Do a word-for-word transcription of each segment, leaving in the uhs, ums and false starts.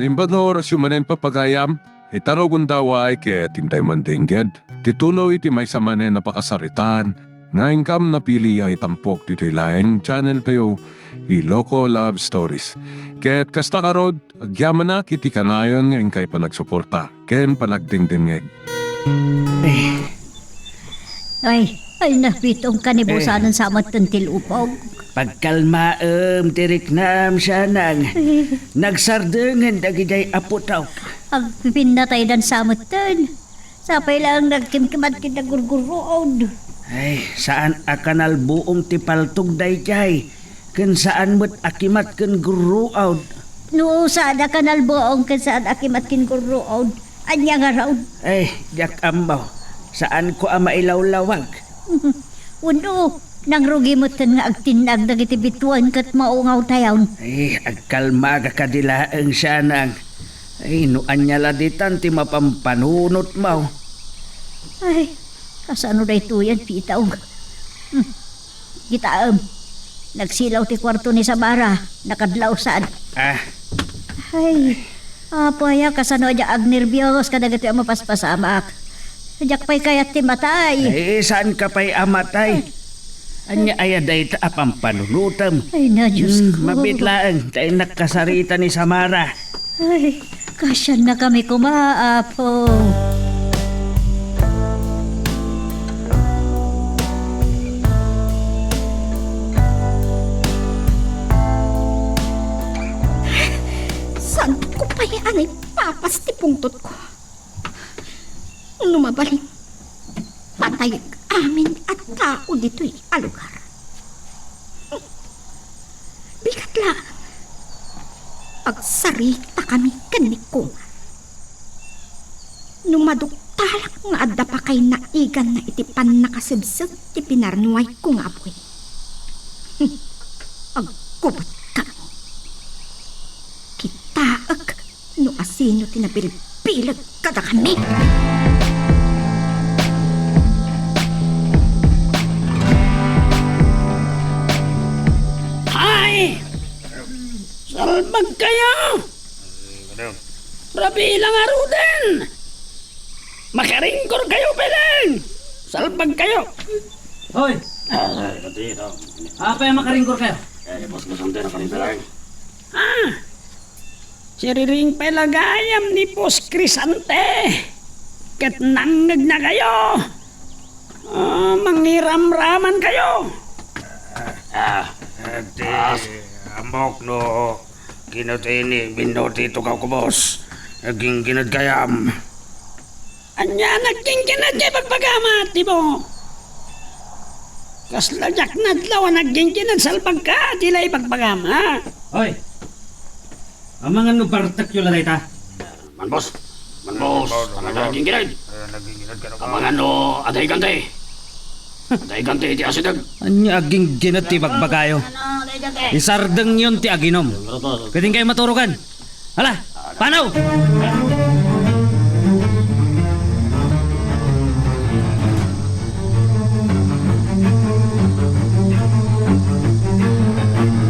Imbag nga orasyo manen, papagayam, ita nga gundaway ket intay mandengngeg ti tuloy ti maysa manen a pakasaritaan nga inkam napili a itampok ditoy laeng channel tayo, Ilocos Love Stories. Ket kasta ngarud, agyamanak iti kanayon nga inkay panagsuporta ken panagdengdengngeg. Eh. Ay, ay, napitong kanibusanan Eh. sa metten ti lupog. Pagkalmaem ti riknam, Sianang. Eh. Nagsardengen dagidiay a putok. Agpipinnataydan sa metten. Sapay laeng nagkimkimat ken nagurguruod. Ay, saan a kanalbuong ti paltog daydiay, ken saan met a kimat ken gurruod. No saan a kanalbuong ken saan a kimat ken gurruod, ania ngarud? Ay, diak ammo. Saanko a mailawlawag. Wenno, nangrugi metten nga agtinnag dagiti bituen ket maungawtayon. Ay, agkalmaga kadi laeng, Sianang. Ay, no ania la ditan ti mapampanunotmo. Ay, kasano daytoyen, Pitong? Hmm. Kitaem, nagsilaw ti kuarto ni Samara, nakadlawsan. Ah. Ay, Apo aya, kasano a diak agnerbios kadagitoy a mapaspasamak? Diak pay kayat ti matay. Ay, saanka pay a matay? Ania aya dayta a pampanunotem? Ay na, Diyos Hmm, ko. Mabiit laeng, ta innak kasarita ni Samara. Ay, kasiannakami koma, Apo. Saanko pay a naipapas ti pungtotko? No mabalin, patayek amin a tao ditoy a lugar. Bigat laeng. Agsaritakami ken ni Kumar. No maduktalak nga adda pakaynaiganna iti pannakasebseb ti pinarnuayko nga apuy, aggubotkami. Kitaek no asino ti nabilbileg kadakami. Ay! Salbagkayo! Rabii la ngaruden! Makaringkorkayo pay laeng! Salbagkayo! Hoy! Ah, apay a makaringkorkayo? Eh, Boss Crisante, nakaringkor lang. Ah! Siriring pay la gayam ni Boss Crisante. Ket nangngegnagayo. Ah, mangiramramankayo. Ah, ti As- ammok no kinutini binno ti tugaw ko, boss. Nagingginad kayam. Ania nagingginad ti ibagbagam, Tibo? Kasla diak nadlaw a nagingginad salbagka, ti la ibagbagam, ha? Hoy! Amangan no bartekyo la dayta. Man, boss. Man, boss. Talaga nagingginad. Ay, nagingginad ka na ba? Amangan no adda igante. Adda igante iti asideg. Ania agingginad ti bagbagayo? Isardengyon ti aginom. Ket inkay maturogan. Hala, panaw!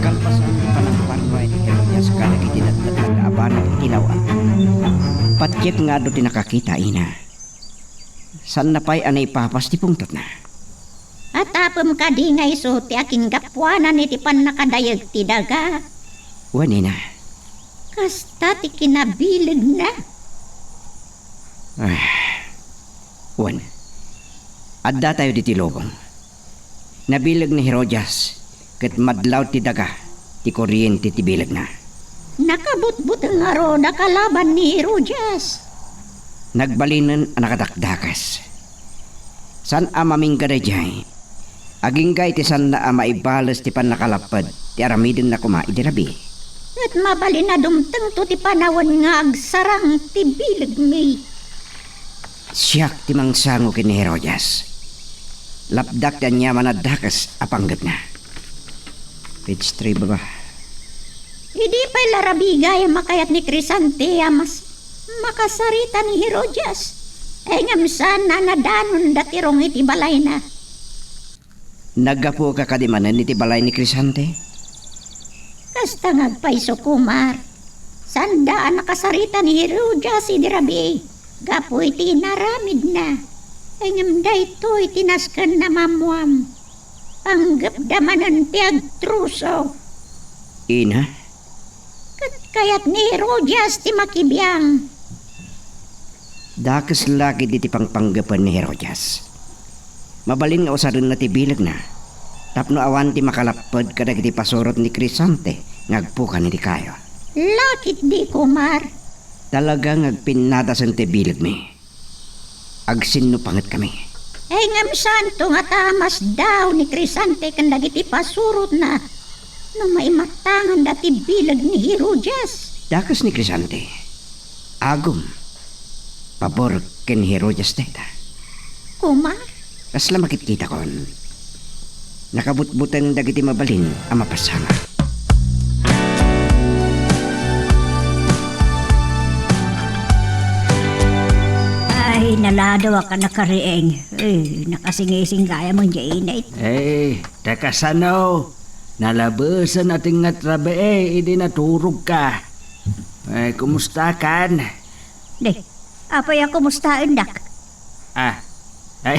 Kalpasan ti panangparnuay ni Herodias kadagiti datdatanda a barrio iti law-am, patgep nga adu ti nakakita, ina. Saanna pay a naipapas ti pungtotna. Atapem kadi nga isu ti akinggapuanan iti pannakadayeg ti daga? Wen, ina. Kasta ti kinabilegna. Ah, wen, addatayo ditoy lubong. Nabileg ni Herodias ket madlaw ti daga ti koriente ti bilegna. Nakabutbuteng ngarud a kalaban ni Herodias. Nagbalinen a nakadakdakes. Saan a mamingga daydiay. Agingga iti saanna a maibales ti pannakalapped ti aramidenna koma idi rabii. Ket mabalin a dumtengto ti panawen nga agsarang ti bilegmi. Siak ti mangsango ken ni Herodias. Lapdak ti aniaman a dakes a panggepna. Page three, baba. Idi pay la rabii gayam a kayat ni Crisante a mas makasarita ni Herodias, ngem saan a nadanonda ti rong iti balayna. Naggapuka kadi manen iti balay ni Crisante? Kasta nga agpayso, Kumar. Saanda a nakasarita ni Herodias idi rabii gapu iti inaramidna. Ngem daytoy ti nasken a maammuam. Panggepda manen ti agtruso. Ina? Ket kayat ni Herodias ti makibiang. Dakes la ketdi ti pangpanggepen ni Herodias. Mabalin nga usarenna ti bilegna tapno awan ti makalapped kadagiti pasurot ni Crescente nga agpukan iti kayo. La ketdi, Kumar. Talaga nga agpinnadasen ti bilegmi. Agsinnupangetkami. Ay, ngem saanto nga ta a masdaaw ni Crescente ken dagiti pasurotna no maimatanganda ti bileg ni Herodias. Dakes ni Crescente. Agum. Pabor ken Herodias dayta. Kumar? Kasla makitkitakon. Nakabutbuteng dagiti mabalin a mapasamak. Ay, naladaw a kanakarieng. Ay, nakasingising gayam diay init. Ay, ta kasano? Nalabesen a tengnga ti rabii idi naturogka. Ay, kumustakan? Di, apay a kumustaendak? Ah, ay,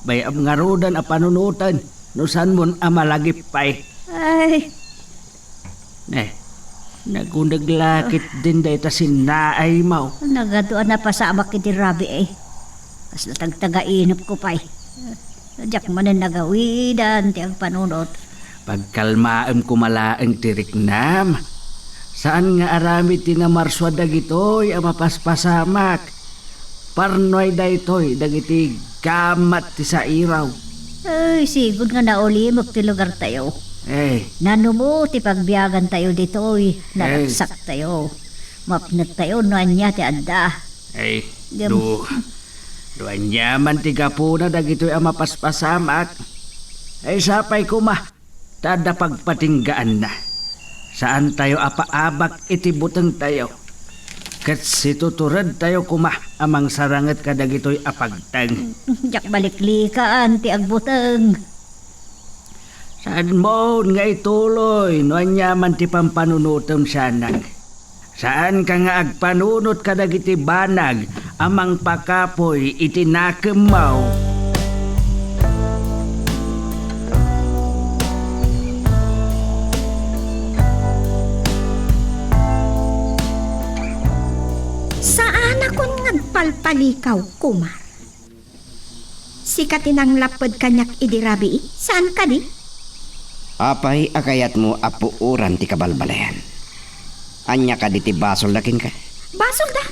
bay-am ngaruden a panunoten no saanmon a malagip pay. Ay. Eh, naguneg la ketdin dayta sinnaaymo. Nagadu a napasamak iti rabii. Kasla tagtagainepko pay. Diak manen nagawidan ti agpanunot. Pagkalmaem koma laeng ti riknam. Saan nga aramid ti namarsua dagitoy a mapaspasamak. Parnoy daytoy dagiti gamat ti sairaw. Ay, sigud nga naulimek ti lugartayo. Eh. Nanumo ti pagbiagantayo ditoy, eh, naragsaktayo. Mapnettayo no ania ti adda. Ay, ngem, no, no aniaman ti gapuna dagitoy a mapaspasamak, ay sapay koma ta adda pagpatinggaanna. Saantayo a paabak iti butengtayo, ket situturedtayo koma a mangsaranget kadagitoy a pagteng. Diak baliklikaan ti agbuteng. Saanmon nga ituloy no aniaman ti pampanunotem, siannak. Saanka nga agpanunot kadagiti banag a mangpakapuy iti nakemmo. Saanakon nga agpalpalikaw, Kumar. Sika ti nanglapped kaniak idi rabii, saan kadi? Apay a kayatmo a puoran ti kabalbaliwan? Ania kadi ti basolda kenka? Basolda?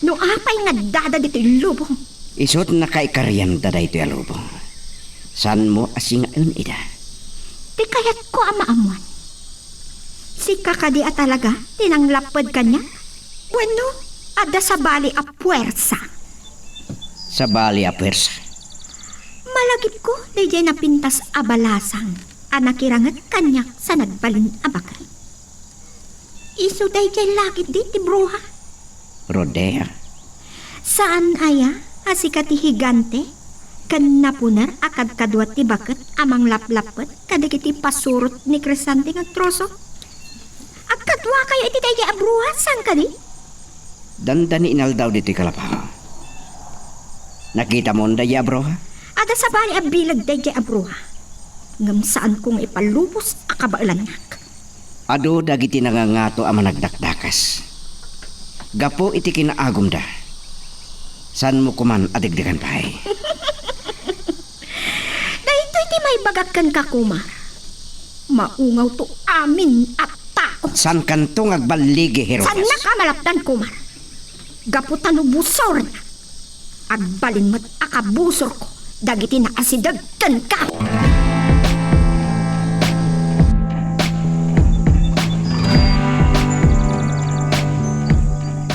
No apay nga addada ditoy lubong? Isut' nakaikarianda daytoy a lubong. Saanmo a singaen ida? Ti kayatko a maammuan. Sika kadi a talaga ti nanglapped kaniak? Wenno, adda sabali a puersa? Sabali a puersa. Malagipko daydiay napintas a balasang a nakiranget kaniak sa nagbalin a baket. Isu daydiay la ketdi ti bruha? Rodea. Saan aya a sika ti higante ken napuner a kadkadua ti baket a manglaplappet kadagiti pasurot ni Crescente nga agtruso? Agkaduakayo iti daydiay a bruha, saan kadi? Dandani inaldaw ditoy kalapaw. Nakitamon daydiay a bruha? Adda sabali a bileg daydiay a bruha. Ngem saanko nga ipalubos a kabaelannak. Adu dagiti nangangato a managdakdakas. Gapu iti kinaagumda, saanmo koman a degdegan pay. Daytoy ti maibagak kenka, Kumar. Maungawto amin a tao. Saankanto nga agballigi, Herodias? Saannak a malapdan, Kumar. Gapu ta no busornak, agbalin met a kabusorko dagiti naasideg kenka.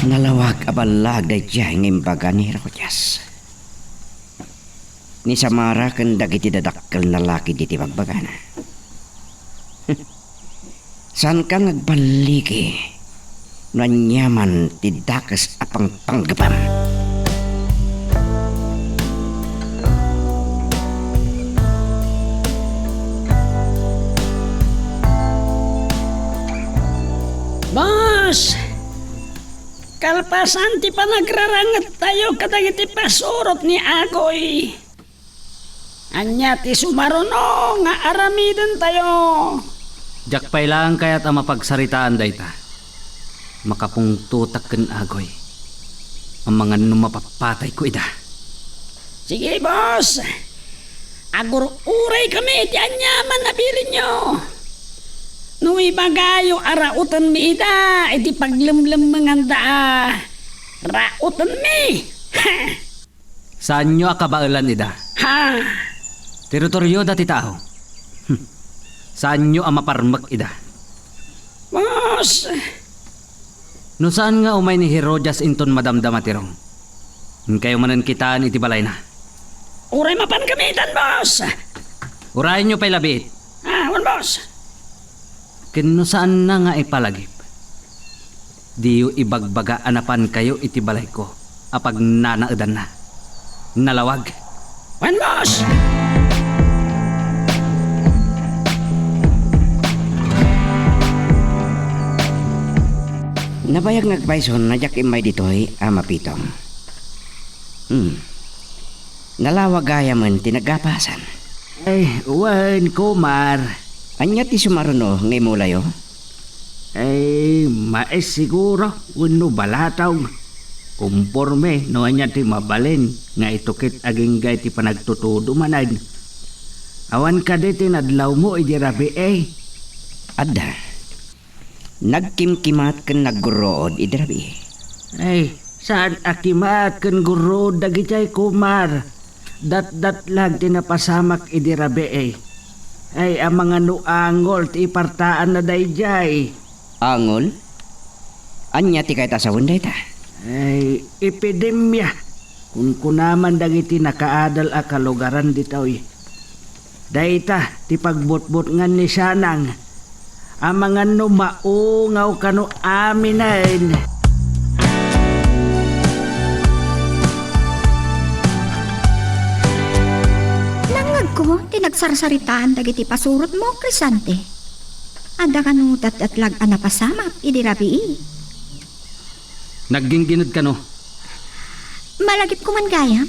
Nalawag a ballag daydiay nga imbaga ni Herodias. Ni Samara ken dagiti dadakkelna la ketdi ti bagbagana. Saanka nga agballigi no aniaman ti dakes a pangpanggepem. Ba! Kalpasan ti panagrarangettayo kadagiti pasurot ni Agoy, ania ti sumaruno nga aramidentayo? Diak pay laeng kayat a mapagsaritaan dayta. Makapungtotak ken Agoy. Amangan no mapappatayko ida. Sige, boss. Agur-uraykami iti aniaman a bilinyo. No ibagayo a raotenmi ida iti paglemlemmenganda a raotenmi. Ha! Saanyo a kabaelan ida. Ha! Teritorioda ti tao. Hmm. Saanyo a maparmek ida. Boss! No saan nga umay ni Herodias inton madamdama ti rong, inkayo manen kitaen iti balayna. Uray mapan kamitan, boss! Urayenyo pay labiit. Ah, wen, boss! Ken no saanna nga ipalagip, diyo ibagbaga a napankayo iti balayko a pagnanaedanna. Nalawag. Wen, boss! Nabayag nga agpayson a diak immay ditoy a mapitong. Hmm. Nalawag gayamen ti naggapasan. Ay, wen, Kumar. Ania ti sumaruno nga imulayo? Ay, mais siguro wenno balatog. Komporme no ania ti mabalin nga itukit agingga iti panagtutudo manen. Awan kadi ti nadlawmo idi rabii? Adda. Nagkimkimat ken naggurruod idi rabii. Ay, saan a kimat ken gurruod dagijay, Kumar. Datdatlag ti napasamak idi rabii. Ay, amangan no angol ti ipartaanna dayjay. Angol? Ania ti kayat a sawen dayta? Ay, epidemia. Kunkunaman dagiti nakaadal a kalugaran ditoy. Dayta ti pagbutbutngan ni Sanang. Amangan no maungaw kano aminen. Nangngegko ti nagsarsaritaan dagiti pasurotmo, Crisante. Adda kano datdatlag a napasamak idi rabii? Nagginggined kano. Malagipko man gayam.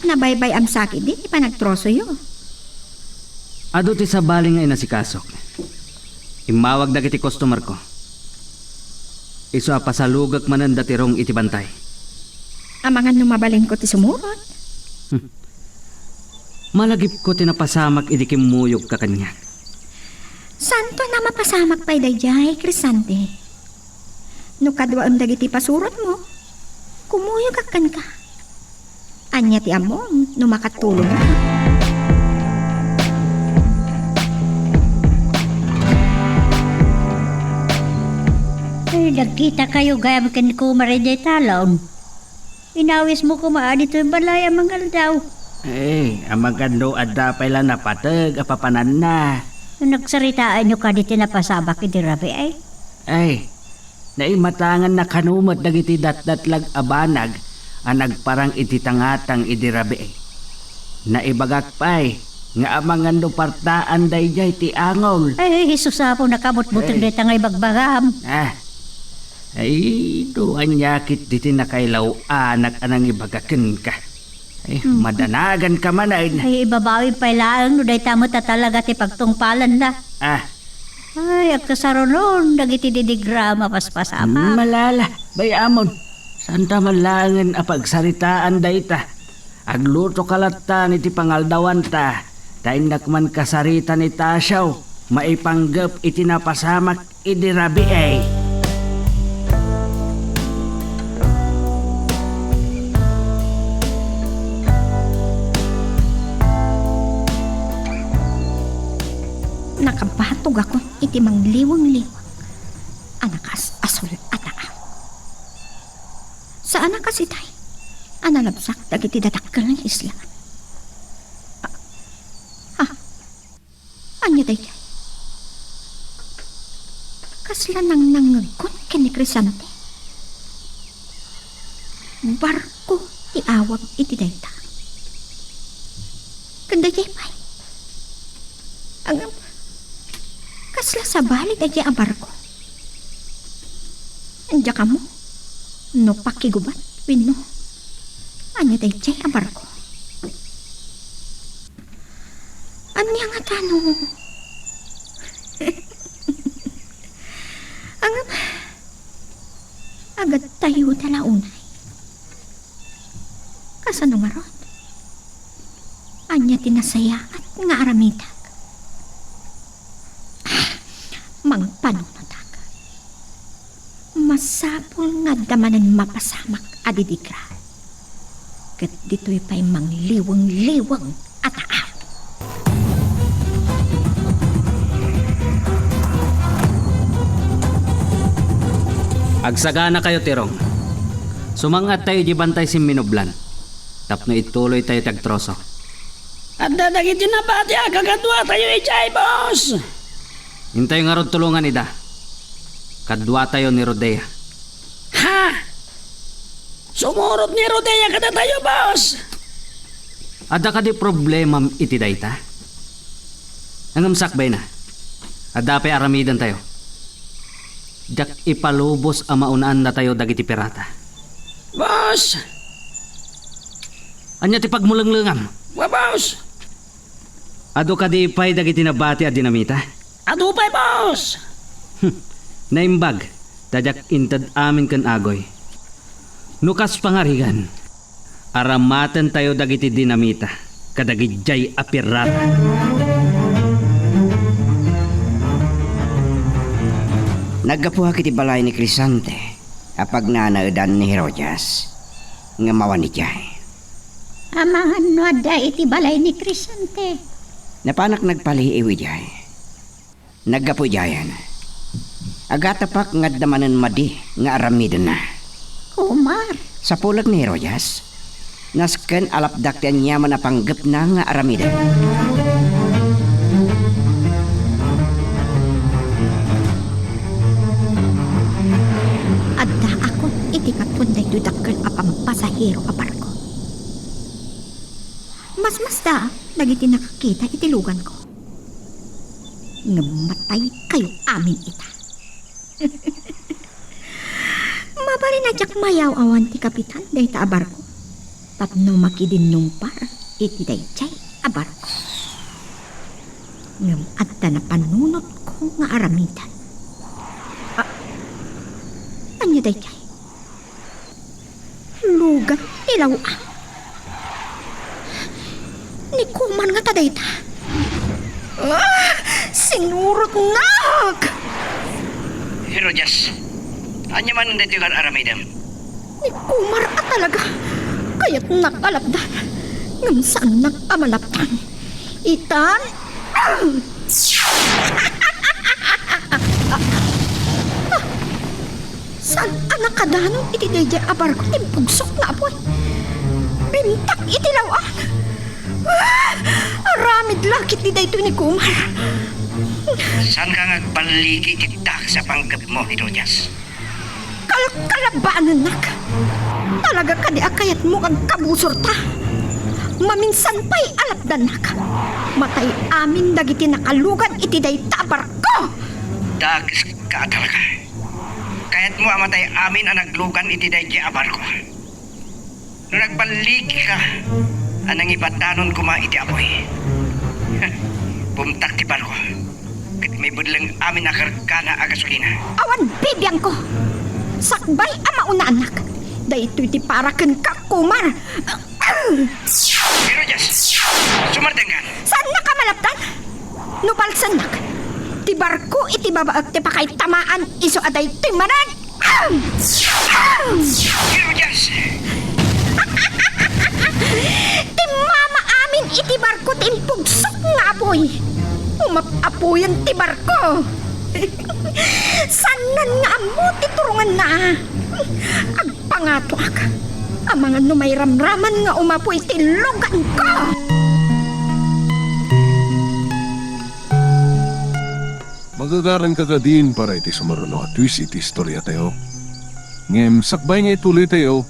Nabaybay-am sa ketdi ti panagtrosoyo. Adu ti sabali nga inasikasok. Immawag dagiti customerko. Isu a pasalugek manen da ti rong iti bantay. Amangan no mabalinko ti sumurot. Hmm. Malagipko ti napasamak idi kimmuyogka kaniak. Saanto a mapasamak pay daydiay, Crisante. No kaduaem dagiti pasurotmo, kumuyogak kenka. Ania ti ammom no makatulongak? Ay, nagkitakayo gayam ken Kumare diay talon. Inawismo koma ditoy balay a mangaldaw. Eh, amangan no adda pay la napateg a papananna. No nagsaritaanyo kadi ti napasamak idi rabii, ay? Ay, naimatanganna kano met dagiti datdatlag a banag a nagparang iti tangatang idi rabii. Naibagak pay nga amangan no partaan daydiay ti angol. Ay, Jesus, Apo, nakabutbuteng Ay. dayta nga ibagbagam. Ah, Ay, no ania ketdi ti nakailaw-anak a nangibaga kenka. Ay, Hmm. madanaganka manen. Ay, ibabawi pay laeng no dayta met a talaga ti pagtungpalanna. Ah. Ay, agkasarunon dagiti didigram a paspasamak. Malala, bay-amon. Saanta man laengen a pagsaritaan dayta. Aglutoka lattan iti pangaldawanta, ta innak man kasarita ni Tasio maipanggep iti napasamak idi rabii. Nakabatogakon iti mangliwengliweng a nakas-asul a taaw. Saan a kas itay a nalabsak dagiti dadakkel nga isla. Ah, ah, Ania daydiay? Kasla nangnangngegkon ken ni Crisante? Barko ti awag iti dayta. Ken daydiay pay? Ngem, kasla sabali daydiay a barko? Diak ammo no pakigubat wenno ania daydiay a barko. Ania ngata no? Ngem, agadtayo ta la unay. Kasano ngarud? Ania ti nasayaat nga aramidak? Ah, mangpanunotak. Masapul nga adda manen mapasamak a didigra. Ket ditoy pay mangliwengliweng a taaw. Agsaganakayo, Tirong. Sumang-attayo idiay bantay simminublan tapno ituloytayo ti agtroso. Adda dagiti nabati a kakaduatayo idiay, boss. Intayo ngarud tulongan ida. Kaduatayo ni Rodea. Ha? Sumurot ni Rodea kadatayo, boss? Adda kadi problemam iti dayta? Ngem sakbayna, adda pay aramidantayo. Diak ipalubos a maunaannatayo dagiti pirata. Boss! Ania ti pagmulenglengam? Wa, boss! Adu kadi pay dagiti nabati a dinamita? Adu pay, boss! Hmm. Naimbag, ta diak inted amin ken Agoy. No kas pangarigan, aramatentayo dagiti dinamita kadagidiay a pirata. Naggapuak iti balay ni Crisante a pagnanaedan ni Herodias, ngem awan idiay. Amangan no adda iti balay ni Crisante. Napanak nagpaliiw idiay. Naggapu idiayen, agatapak nga adda manen madi nga aramidenna. Kumar. Sapulek ni Herodias, nasken a lapdak ti aniaman a panggepna nga aramiden. Addaakon iti patpon daytoy dakkel a pampasahero a barko. Masmasda dagiti nakakita iti luganko. Ngem mataykayo amin ita. Mabalin a diak mayaw-awan ti kapitan dayta a barko tapno makidinnungpar iti daydiay a barko. Ngem adda napanunotko nga aramiden. A-, ania daydiay? Lugan ti law-am. Ni Kumar ngata dayta. Ah! Sinurotnak! Herodias, ania manen daytoy nga ar-aramidem? Ni Kumar a talaga. Kayatnak a lapdan. Ngem saannak a malapdan. Itan, ah! Saan a nakadanon iti daydiay a barko ti impugsok nga apuy? Bimtak iti law-am. Ah! Aramid la ketdi daytoy ni Kumar. Saanka nga agballigi iti dakes a panggepmo, Herodias? Kalkalabaanennak. Talaga kadi a kayatmo nga agkabusorta? Maminsan pay a lapdannak. Matay amin dagiti nakalugan iti dayta a barko. Dageska a talaga. Kayatmo a matay amin a naglugan iti daydiay a barko. No nagballigika a nangibatanon koma iti apuy, bumtak ti barko ket maibeddeng amin a kargana a gasolina. Awan bibiangko! Sakbay a maunaannak, daytoy ti para kenka, Kumar! Pero, Jess, sumardengkan! Saannak a malapdan? No balsennak, ti barko iti babaek ti pakaitamaan isu a daytoy manen. Pero, Jess! Timmama amin iti barko ti impugsok nga apuy. Umap-apuyen ti barko. Saannan nga ammo ti turongenna. Agpangatoak. Amangan no mairamraman nga umapuy ti luganko. Magagaranka kadin para iti sumaruno a twist iti istoriatayo. Ngem sakbay nga ituloytayo,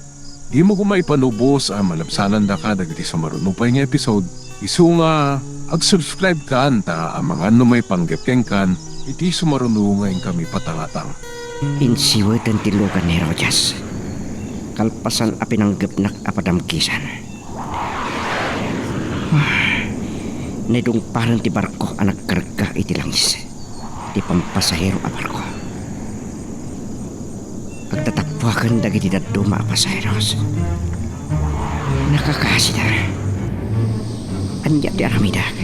dimo koma ipalubos a malabsanandaka dagiti sumaruno pay nga episode, isu nga ag-subscribe kan ta amangan no maipanggep kenkan iti sumaruno nga inkami patangatang. Insiweten ti lugan ni Herodias, kalpasan a pinanggepnak a padamgisan. Naidungpanen ti barko a nagkarga iti langis, ti pampasahero a barko. Agtatappuaken dagiti dadduma a pasaheros. Nakakasida. Ania ti aramidek?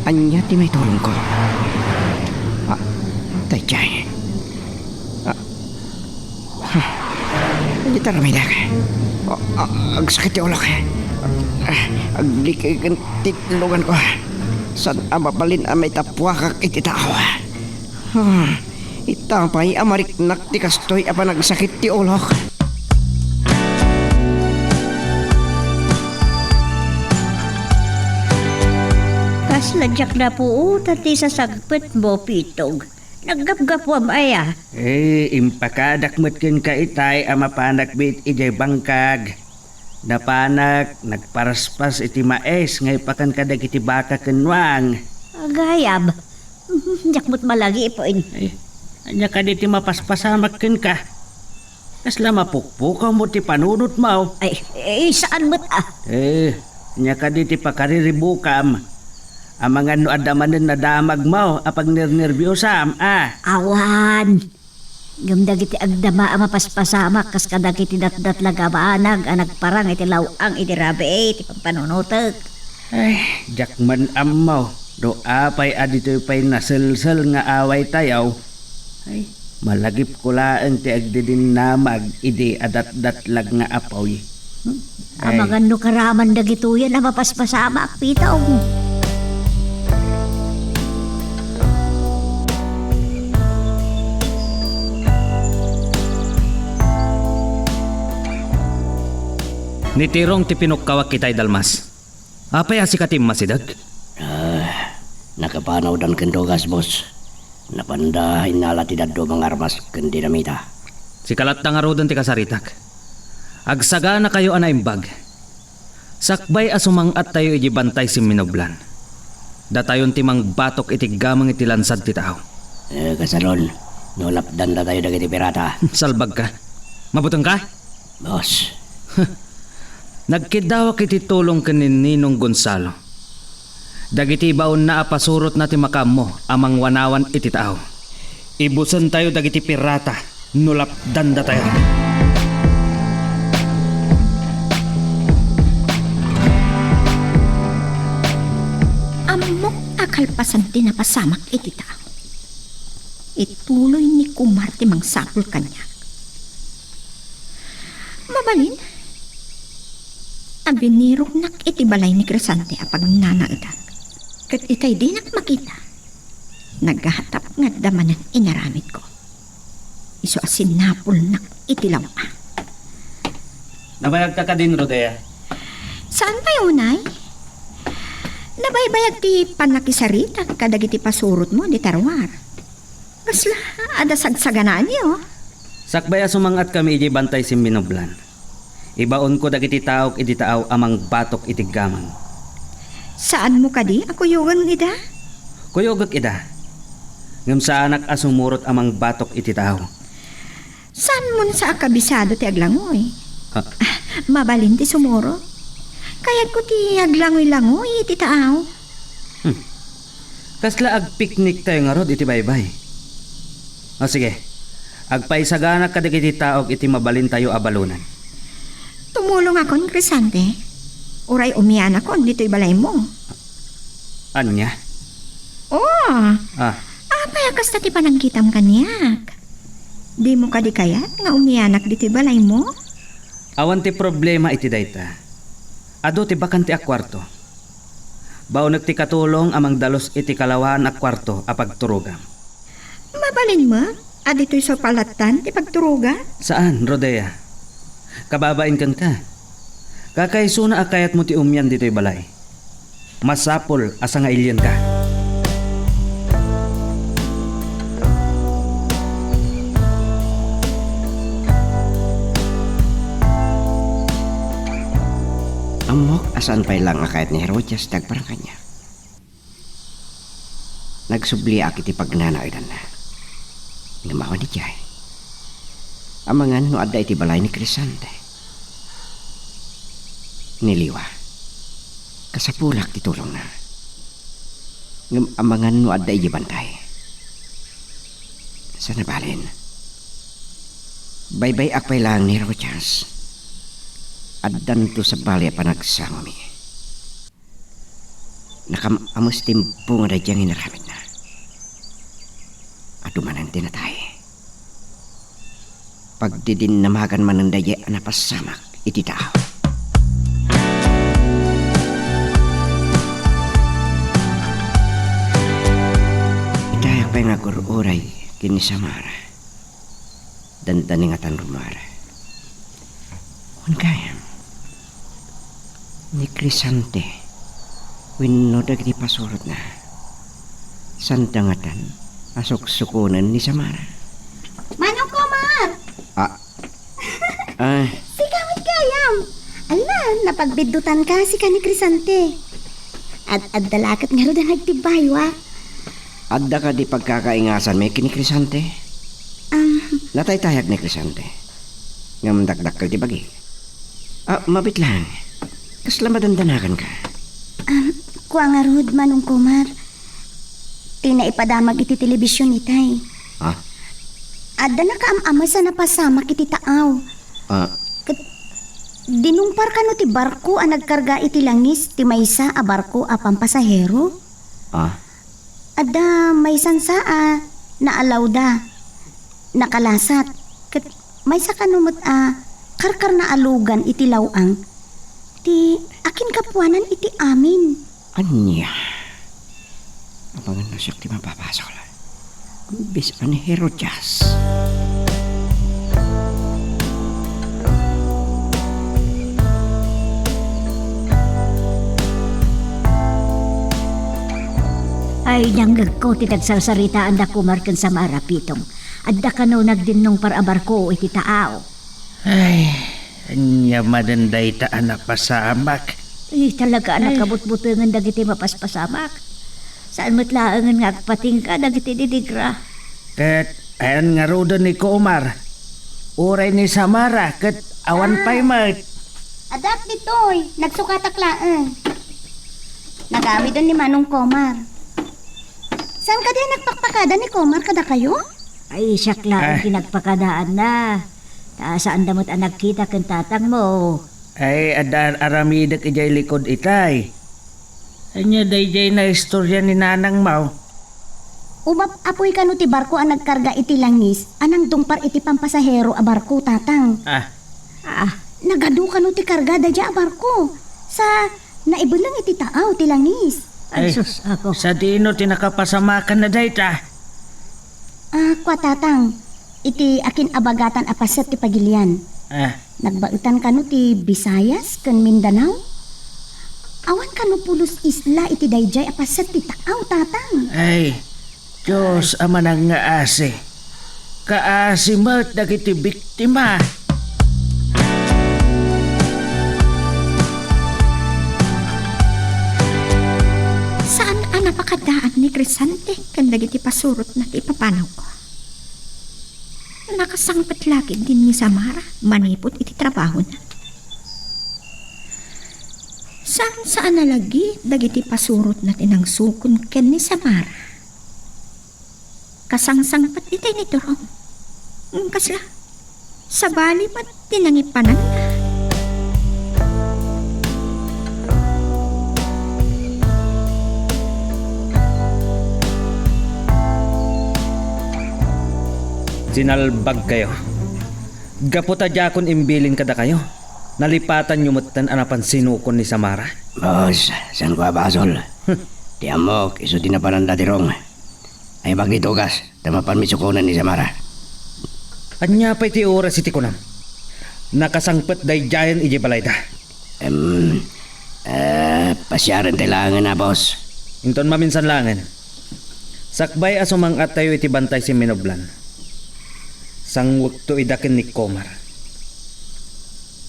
Ania ti maitulongko? Ah, daydiay. Ah, ah, ania ti aramidek? Ah, ah, agsakit ti ulok. Ah, aglikeken ti luganko. Saan a mabalin a maitappuakak iti tao? Ah, ita pay a mariknak ti kastoy a panagsakit ti ulok. Kasla diak napuotan ti sasagpetmo, Pitog. Naggapgapuam aya? Eh, impakadak met kenka itay a mapanak met idiay bangkag. Napanak, nagparaspas iti maes nga ipakan kadagiti baka ken nuang. Agayab, diak met malagipon. Ay, ania kadi ti mapaspasamak kenka? Kasla mapukpukawmo ti panunotmo. Ay, eh, saan met, ah. Eh, ania kadi ti pakariribukam? Amangan no adda manen nadamagmo a pagnernerbiosam, ah. Awan. Ngem dagiti agdama a mapaspasamak kas kadagiti datdatlag a banag a nagparang iti law-ang iti rabii ti pampanunotek. Ay, diak man ammo no apay a ditoy pay naselsel nga awaytayo. Ay, malagipko laeng ti agdidinnamag idi a datdatlag nga apuy. Hmm? Ay. Amangan no karaman dagitoyen a mapaspasamak, Pitog. Nitirong ti pinukkawak itay, Dalmas. Apay a sika ti immasideg? Ah, nakapanawdan ken Rogas, boss. Napanda innala ti dadduma nga armas ken dinamita. Sika latta ngaruden ti kasaritak. Agsaganakayo a naimbag. Sakbay a sumang-attayo idiay Bantay Simminublan, datayon ti mangbatok iti gameng iti lansad ti tao. Eh, kasanon, no lapdandatayo dagiti pirata. Salbagka. Mabutengka? Boss. Nagkiddawak iti tulong ken ni Ninong Gonzalo. Dagiti ibaonna a pasurotna ti makaammo a mangwanawan iti tao. Ibusentayo dagiti pirata no lapdandatayo. Ammok a kalpasan ti napasamak iti tao, ituloy ni Kumar ti mangsapul kaniak. Mabalin a biniroknak iti balay ni Crescente a pagnanaedan. Ket itay dinak makita, nagatap nga adda manen inaramidko. Isu a sinapulnak iti law-ang. Nabayagka kadin, Rodea? Saan pay unay? Nabaybayag ti pannakisaritak kadagiti pasurotmo dita ruar. Kasla adda sagsaganaanyo? Sakbay a sumang-atkami idiay Bantay Simminublan, ibaonko dagiti taok idi taaw a mangbatok iti gameng. Saanmo kadi a kuyogen ida? Kuyogek ida. Ngem saanak a sumurot a mangbatok iti taaw. Saanmon sa a kabisado ti aglangoy? Ah. Ah, mabalin ti sumurot. Kayatko ti aglangoy-langoy iti taaw. Hmm. Kasla agpikniktayo ngarud iti baybay. O sige, agpaisaganak kadagiti taok iti mabalintayo a balonen. Tumulongakon, Crescente. Uray umianakon ditoy balaymo. Ania? Oh. Ah. Apay a kasta ti panagkitam kaniak? Dimo kadi kayat nga umianak ditoy balaymo? Awan ti problema iti dayta. Adu ti bakante a kuarto. Baonek ti katulong a mangdalus iti kalawaan a kuarto a pagturogam. Mabalin met a ditoy sa palattan ti pagturoga? Saan, Rodea. Kababain kenka. Kakaisuna a kayatmo ti umian ditoy balay. Masapul a sangailienka. Ammok a saan pay laeng a kayat ni Herodias ti agparang kaniak. Nagsubliak iti pagnanaedanna. Ngem awan idiay. Amangan no adda iti balay ni Crisante. Ni Liwa, kasapulak ti tulongna. Ngem amangan no adda idiay bantay. Saan a bale. Baybay-ak pay laeng ni Rojas. Addanto sabali a panagsangomi. Nakam-amos ti imbunga daydiay nga inaramidna. Adu manen ti natay. Pagdidinnamagan manen daydiay a napasamak iti tao. Idiayak pay nga agur-uray ken ni Samara. Dandani ngatan rummuar. Wen gayam, ni Crisante wenno dagiti pasurotna, saanda ngatan a suksukonen ni Samara. Manong Komar! Ah. Ah. Sika met gayam! Ala, napagbiddutanka, sika ni Crisante. Ad-, adda la ket ngarud a nagtibbaywa. Adda kadi pagkakaingasanmi ken ni Crisante? Ah. Nataytayag ni Crisante. Ngem dakdakkel ti bagi. Ah, mabiit lang. Kasla madandanaganka? Ah, kua ngarud, Manong Komar. Ti naipadamag iti telebision itay. Ha? Adda nakaam-ames a napasamak iti taaw. Ah. Ket dinungpar kano ti barko a nagkarga iti langis ti maysa a barko a pampasahero? Ah. Adda maysansa a naalawda, nakalasat, ket maysa kano met a karkarna a lugan iti law-ang ti akinkapuanan iti amin. Ania? Amangan no siak ti mapabasol. Bisan ni Herodias. Ay, nangngegko ti nagsarsaritaanda Komar ken Samara, Pitong. Adda kano nagdinnungpar a barko iti taaw. Ay, ania manen dayta a napasamak? Eh, talaga a Ay. Nakabutbutengen dagiti mapaspasamak. Saan met laengen nga agpatingga dagiti didigra. Ket ayan ngaruden ni Komar. Uray ni Samara ket awan Ah. pay met. Adda ditoy, nagsukatak laeng. Nagawiden ni Manong Komar. Saan kadi a nagpakpakada ni Komar kadakayo? Ay, siak laeng Ah. ti nagpakadaanna. Ta saanda met a nagkita ken tatangmo. Ay, adda ar-aramidek idiay likud itay. Ania daydiay naistorya ni nanangmo? Umap-apoy kano ti barko a nagkarga iti langis a nangdungpar iti pampasahero a barko, tatang. Ah. Ah. Nagadu kano ti karga daydiay a barko. Sa naibelleng iti taaw ti langis. Ay, Ay, sus, ako. Sadino ti nakapasamakan na dayta? Ah, kua, tatang, iti akin-abagatan a paset ti pagilian. Ah. Nagbaetan kano ti Visayas ken Mindanao? Awan kano pulos isla iti daydiay a paset ti taaw, tatang? Ay, Dios a manangngaasi. Kaasi met dagiti biktima. Saan a napakadaan ni Crisante ken dagiti pasurotna ti ipapanawko. Nakasangpet la ketdin ni Samara manipud iti trabahona. Saan-saan a lagi dagiti pasurotna ti nangsukon ken ni Samara. Kasangsangpet itay ni Turong. Ngem kasla, sabali met ti nangipananna. Sinalbagkayo. Gapu ta diakon imbilin kadakayo, nalipatanyo metten a napan sinukon ni Samara. Boss, saan ko a basol? Ti ammok, isu ti napananda ti Rong. Ay, magitugas, ta mapanmi sukonen ni Samara. Ania pay ti oras iti kunam? Nakasangpet daydiayen idiay balayda. Em, eh, pasiaren ti laengen a, boss. Inton maminsan laengen. Sakbay a sumang-attayo iti bantay simminublan, sangwekto ida ken ni Komar.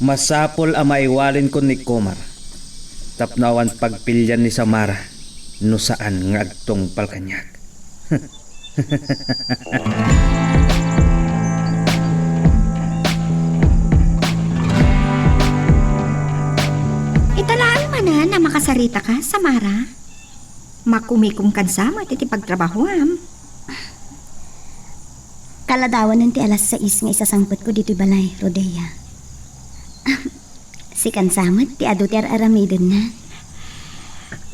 Masapul a maiwalinkon ni Komar tapno awan pagpilian ni Samara no saan nga agtungpal kaniak. Kasaritaka, Samara? Makumikomkan sa met iti pagtrabahoam. Kaladawanen ti alas sais nga isasangpetko ditoy balay, Rodea. Sikan sa met ti adu ti ar-aramidenna.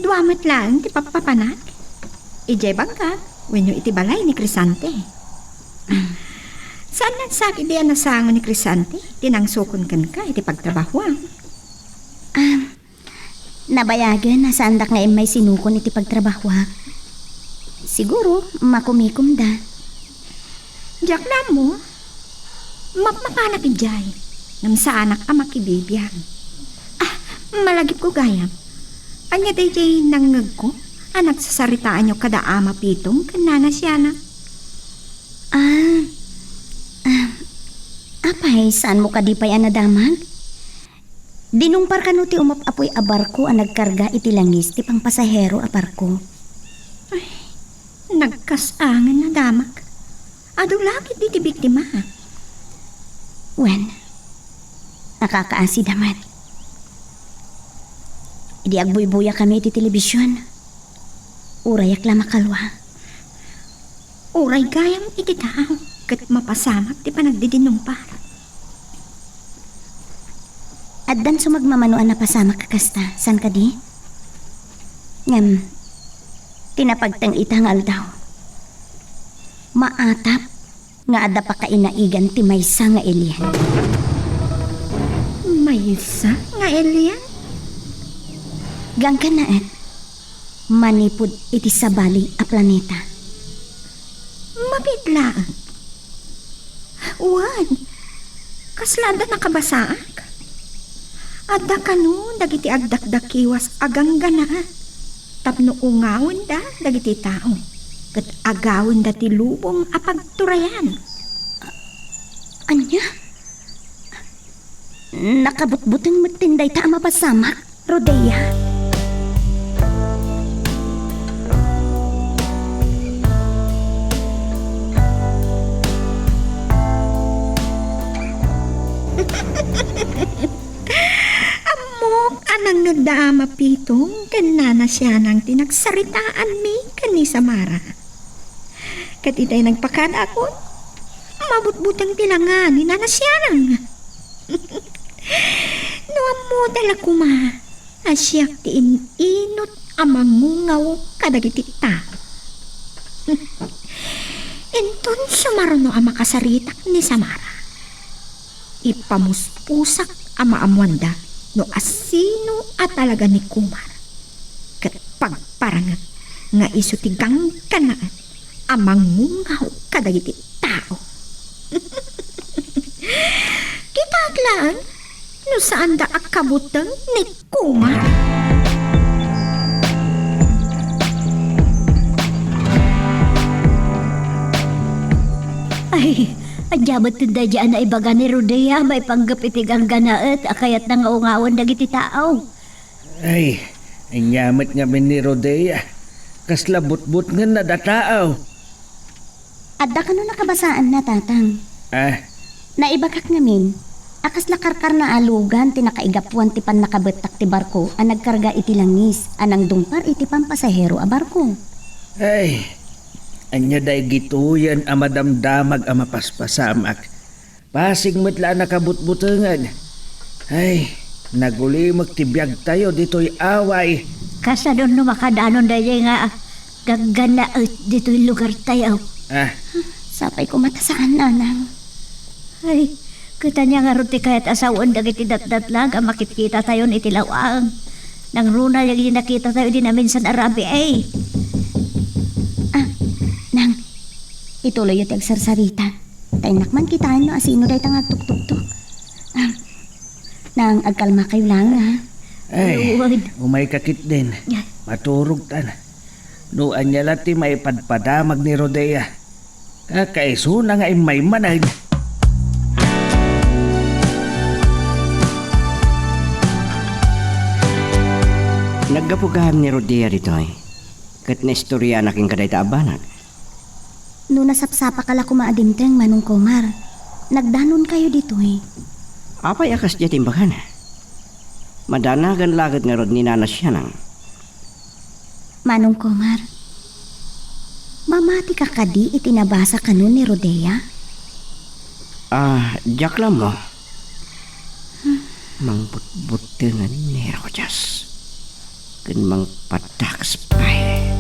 Dua met laeng ti pappapanak. Idiay bangkak wenno iti balay ni Crisante. Saan laeng sakit idi a nasango ni Crisante ti nangsukon kenka iti pagtrabahoam? Ah, nabayagen a saandak nga immay sinukon iti pagtrabahoak. Siguro, makumikomda. Diak la ammo. Mapmakanak idiay, ngem saanak a makibibiag. Ah, malagipko gayam. Ania daydiay nangngegko a nagsasaritaanyo kada Ama Pitong ken Nana Siana? Ah, ah, apay, saanmo kadi pay a nadamag? Dinungpar kano ti umap-apoy a barko a nagkarga iti langis ti pangpasahero a barko. Ay, nagkas-a nga nadamag. Adu la ketdi ti biktima. Wen, nakakaasida met. Idi agbuybuya kami iti telebision, urayak la makalua. Uray gayam iti tao ket mapasamak ti panagdidinumpar. Addan sumagmamano a napasamak a kasta, saan kadi? Ngem, ti napagteng ita nga aldaw, maatap nga adda pakainaigan ti maysa nga alien. Maysa nga alien? Ganggannaet, manipud iti sabali a planeta. Mabiit laeng. Wen, kasla adda nakabasaak? Adda kano dagiti agdakdakiwas a gangganaet tapno ungawenda dagiti tao ket agawenda ti lubong a pagturayan. Ania? Nakabutbuteng metten dayta a mapasamak, Rodea. Ammok a nangngegda a mapitong ken Nana Sianang ti nagsaritaanmi ken ni Samara. Ket itay nagpakadakon, mabutbuteng ti langa ni Nana Sianang. No ammoda la koma a siak ti in-inut a mangungaw kadagiti tao. Inton sumaruno a makasaritak ni Samara, ipamuspusak a maammoanda no asino a talaga ni Kumar. Ket pagparangek nga isu ti ganggannaet a mangungaw kadagiti tao. Kitaek laeng no saanda a kabuteng ni Kumar. Ay, ania met daydiay a naibaga ni Rodea maipanggep iti ganggannaet a kayatna nga ungawen dagiti tao? Ay, ania met ngamin ni Rodea? Kasla butbutngenna a tao. Adda kano nakabasaanna, Tatang? Ah? Naibagak ngamin a kasla karkarna a lugan ti nakaigapuan ti pannakabettak ti barko a nagkarga iti langis a nangdungpar iti pampasahero a barko. Ay, ania dagitoyen a madamdamag a mapaspasamak? Pasig met la a nakabutbutengag. Ay, nagulimek ti biagtayo ditoy away. Kasano no makadanon daydiay nga ganggannaet ditoy lugartayo? Ah. Sapay koma ta saan, Nanang. Ay, ket ania ngarud ti kayat a sawen dagiti datdatlag a makitkitatayon iti lawaeng? Nangruna dagiti nakitatayo idi naminsan a rabii, ay. Ah, Nang, ituloyyo ti agsarsarita. Ta innak man kitaen no asino dayta nga agtuktuktok. Ah, Nang, agkalmakayo laeng, ha? Ay, Lord. Umayka ketdin. Ay. Maturogtan. No ania la ti maipadpadamag ni Rodea, kakaisuna nga immay manen. Naggapu gayam ni Rodea ditoy, ket naistoriana kenka dayta a banag. No nasapsapaka la koma a dimteng, Manong Komar, nagdanonkayo ditoy. Apay a kasdiay ti imbagana? Madanagan la ket ngarud ni Nana Sianang. Manong Komar, mamatika kadi iti nabasa kano ni Rodea? Ah, diak la ammo. Mangbutbuttengen ni Rojas ken mangpadakes pay.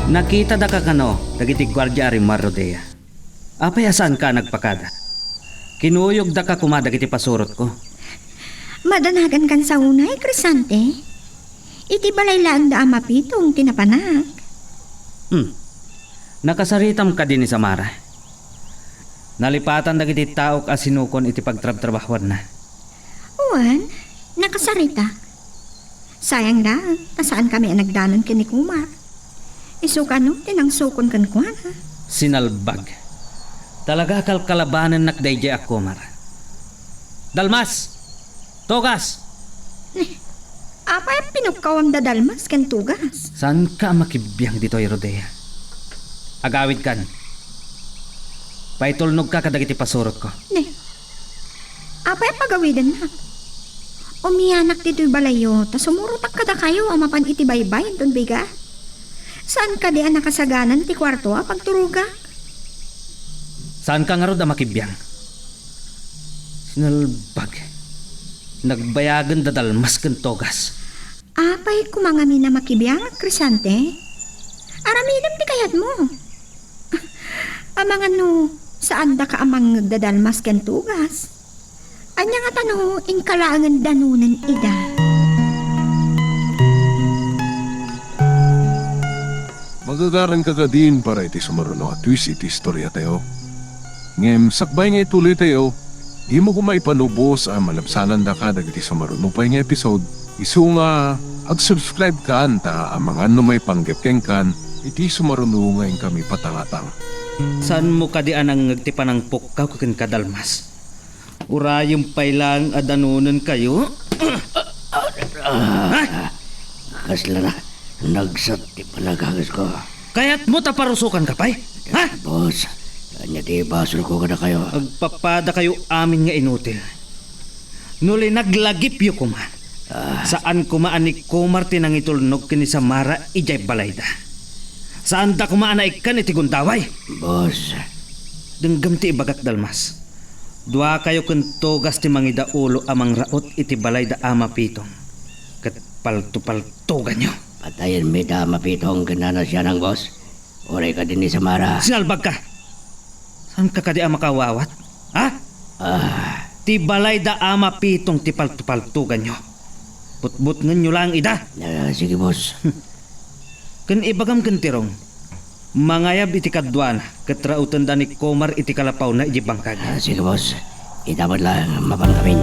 Nakitadaka kano dagiti guardia a rimmuar, Rodea? Apay a saanka a nagpakada? Kinuyogdaka koma dagiti pasurotko. Madanagankan sa unay, Crescente. Iti balay laeng da Ama Pitong ti napanak. Hmm. Nakasaritam kadi ni Samara? Nalipatan dagiti taok a sinukon iti pagtrabtrabahuanna. Wen, nakasaritak. Sayang laeng ta saankami a nagdanon ken ni Kumar. Isu kano ti nangsukon kenkuana. Sinalbag. Talaga a kalkalabanennak daydiay a Kumar. Dalmas! Togas! Apay a pinukkawam da Dalmas ken Togas? Saanka a makibiang ditoy, Rodea? Agawidkan. Paitulnogka kadagiti pasurotko. Ne. Apay a pagawidennak? Umianak ditoy balayyo, ta sumurotak kadakayo a mapan iti baybay inton bigat. Saan kadi a nakasaganan ti kuarto a pagturogak? Saanka ngarud a makibiang? Sinalbag. Nagbayagen da Dalmas ken Togas. Apay koma ngamin a makibiangak, Crescente? Aramidem ti kayatmo. Amangan no, saandaka a mangngeg da Dalmas ken Togas? Ania ngata no inka laengen danonen ida? Magagaranka kadin para iti sumaruno a twist iti istoriatayo. Ngem sakbay nga ituloytayo, dimo koma ipanubos a malabsanandaka dagiti sumaruno pay nga episode, isu nga ag-subscribe kan ta amangan no maipanggep kenkan iti sumaruno nga inkami patangatang. Saanmo kadi a nangngeg ti panangpukkaw kenka, Dalmas? Urayem pay laeng a danonenkayo? Ah, kasla na. Nagsat ti panagagesko. Kayatmo ta parusokanka pay? Ha? Boss, ania ti basolko kadakayo? Agpapadakayo amin nga inutil. No linaglagipyo koma, ah, saan koma a ni Kumar ti nangitulnog ken ni Samara idiay balayda. Saanda koma a naikkan iti gundaway. Boss. Denggem ti ibagak, Dalmas. Duakayo ken Togas ti mangidaulo a mangraot iti balay da Ama Pitong, ket paltopaltoganyo. Patayenmi da Ama Pitong ken Nana Sianang, boss. Uray kadi ni Samara. Sinalbagka! Saanka kadi a makaawawat? Ha? Ah. Ti balay da Ama Pitong ti paltopaltoganyo. Butbutngenyo laeng ida. Ah, sige, boss. Ken ibagam ken Tirong, mangayab iti kaduana ket rautenda ni Komar iti kalapawna idiay bangkag. Ah, sige, boss. Ita met laeng, mapankamin.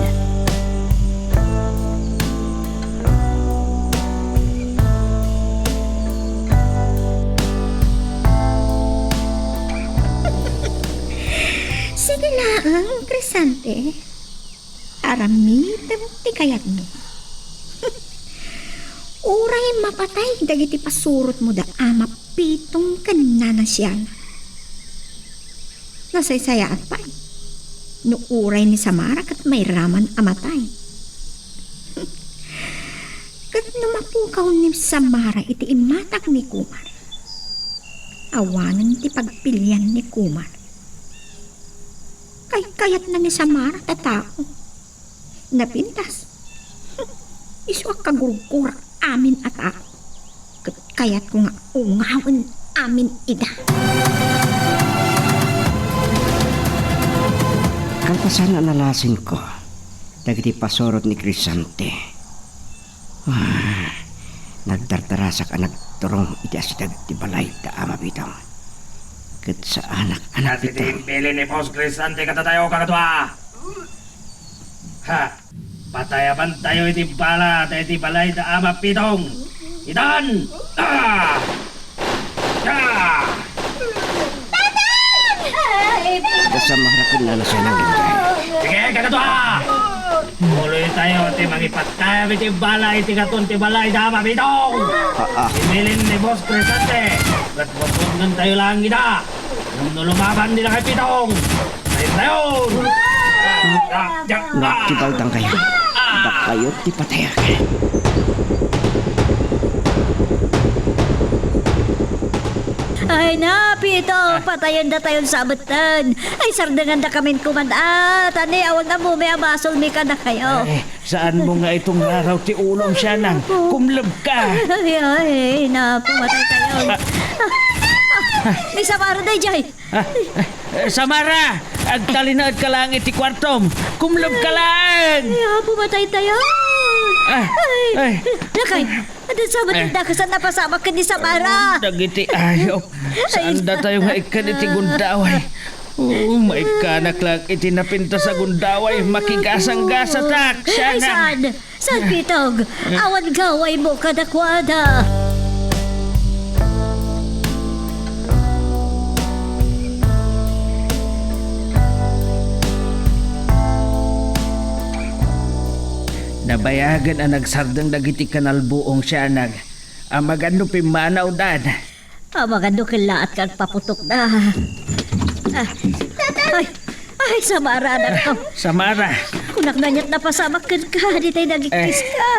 Sige laeng, Crescente. Aramidem ti kayatmo. Uray mapatay dagiti pasurotmo da Ama Pitong ken Nana Siana. Nasaysayaat pay no uray ni Samara ket mairaman a matay. Ket no mapukaw ni Samara iti imatang ni Kumar, awanen ti pagpilian ni Kumar. Kaykayatna ni Samara ta tao. Napintas. Isu a kagurgurak amin a tao. Ket kayatko nga ungawen amin ida. Kalpasan a nalasinko dagiti pasurot ni Crescente. Ah, nagdardarasak a nagturong iti asideg ti balay da Ama Pitong. Ket saanak a Ania ti nagpita. Imbilin ni Boss Crescente kadatayo, kakadua? Ha? Patayabantayo iti bala ta iti balay da Ama Pitong. Itan! Ah! Ah! Dasam a haraken na nasayang inday. Sige, kakadua! Tuloy tayo Ti mangipattayam iti bala iti katon ti balay da, Mami Tong! Ah, ah. Imilin ni Boss Crescente, ket butbutngen tayo lang ida. Ngem no lumaban dida kay Pitong, tayo tayon! Ah, ah, ah, ah. Nagtibaldang kayo. Dakayo ti patayak. Ay na, Pito, patayen datayon sa abetten. Ay, sardengandakamin kuman. Ah, tani, awan ammomi a basolmi kadakayo. Ay, saanmo nga itungraraw ti ulom, Sianang? Kumleb ka. Ay, ay, napumatay tayo. Ah. Ah, ni Samara dayjay. Ah, eh, Samara, agtalinaedka lang iti kuartom. Kumleb ka lang. Ay, ah, pumatay tayo. Ah, ay, ay. Lakay, adda sa matindakasan napasamak ken ni Samara. Dagiti ayop. Saan datayo nga ikkan iti gundaway? Oo, maikkanak lang iti napintas a gundaway. Makigasang-gasatak. Ay, Sianang. Saan? San Pitong, awan gawaymo kadakuada. Nabayagen a nagsardeng dagiti kanalbuong, Sianang, a maganno pimmanawdan. Amangan no kellaat ka agpaputokda. Ah, ay, ay, Samara, anak ko. Samara. Kunak naniat napasamak kenka, ditay nagikkiska.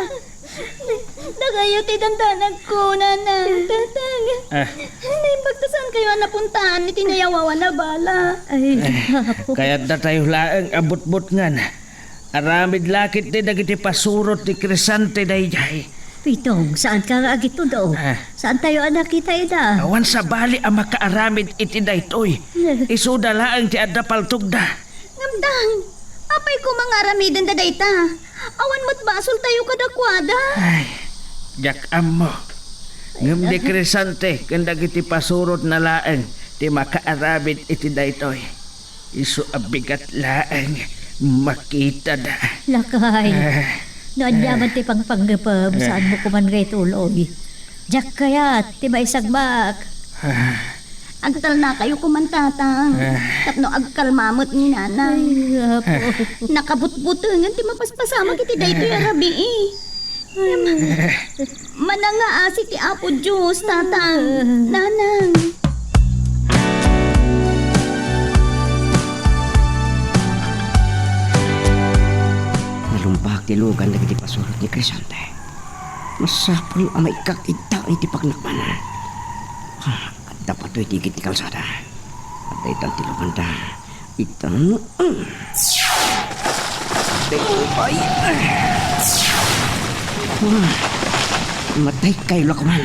Dakayo ti dandanag ko, Nanang, Tatang. Ah. Naimbag ta saan kayo a napuntaan iti nayawawan a bala. Ay, apo. Kayat datayo laeng a butbutngan. Aramid la ketdi dagiti pasurot ni Crescente daydiay. Pitong, saanka nga agitud-ok? Ah. Saantayo a nakita ida? Awan sabali a makaaramid iti daytoy. Eh. Isuda laeng ti adda paltogda. Ngem dang, apay koma nga aramidenda dayta? Awan met basoltayo kadakuada. Ay, diak ammo. Ngem ni Crescente ken dagiti pasurotna laeng ti makaaramid iti daytoy. Isu a bigat laeng makitada. Lakay, ah, no aniaman ti pangpanggepem, ah, saanmo koman nga ituloy. Diak kayat ti maisagmak. Ah. Agtalnakayo koman, Tatang. Ah. Tapno agkalma met ni Nanang. Ay, apo. Ah. Nakabutbutengen ti mapaspasamak iti daytoy a rabii. Manangaasi ti Apo Dios, Tatang, Nanang. Nalumbak ti lugan dagiti pasurot ni Crescente. Masapul a maikkak ita iti pagnakiman. Ah, adda patoy ti igid ti kalsada. Adda itan ti luganda. Itan, mm. Ay, ay. Ah, matay kayo la koman.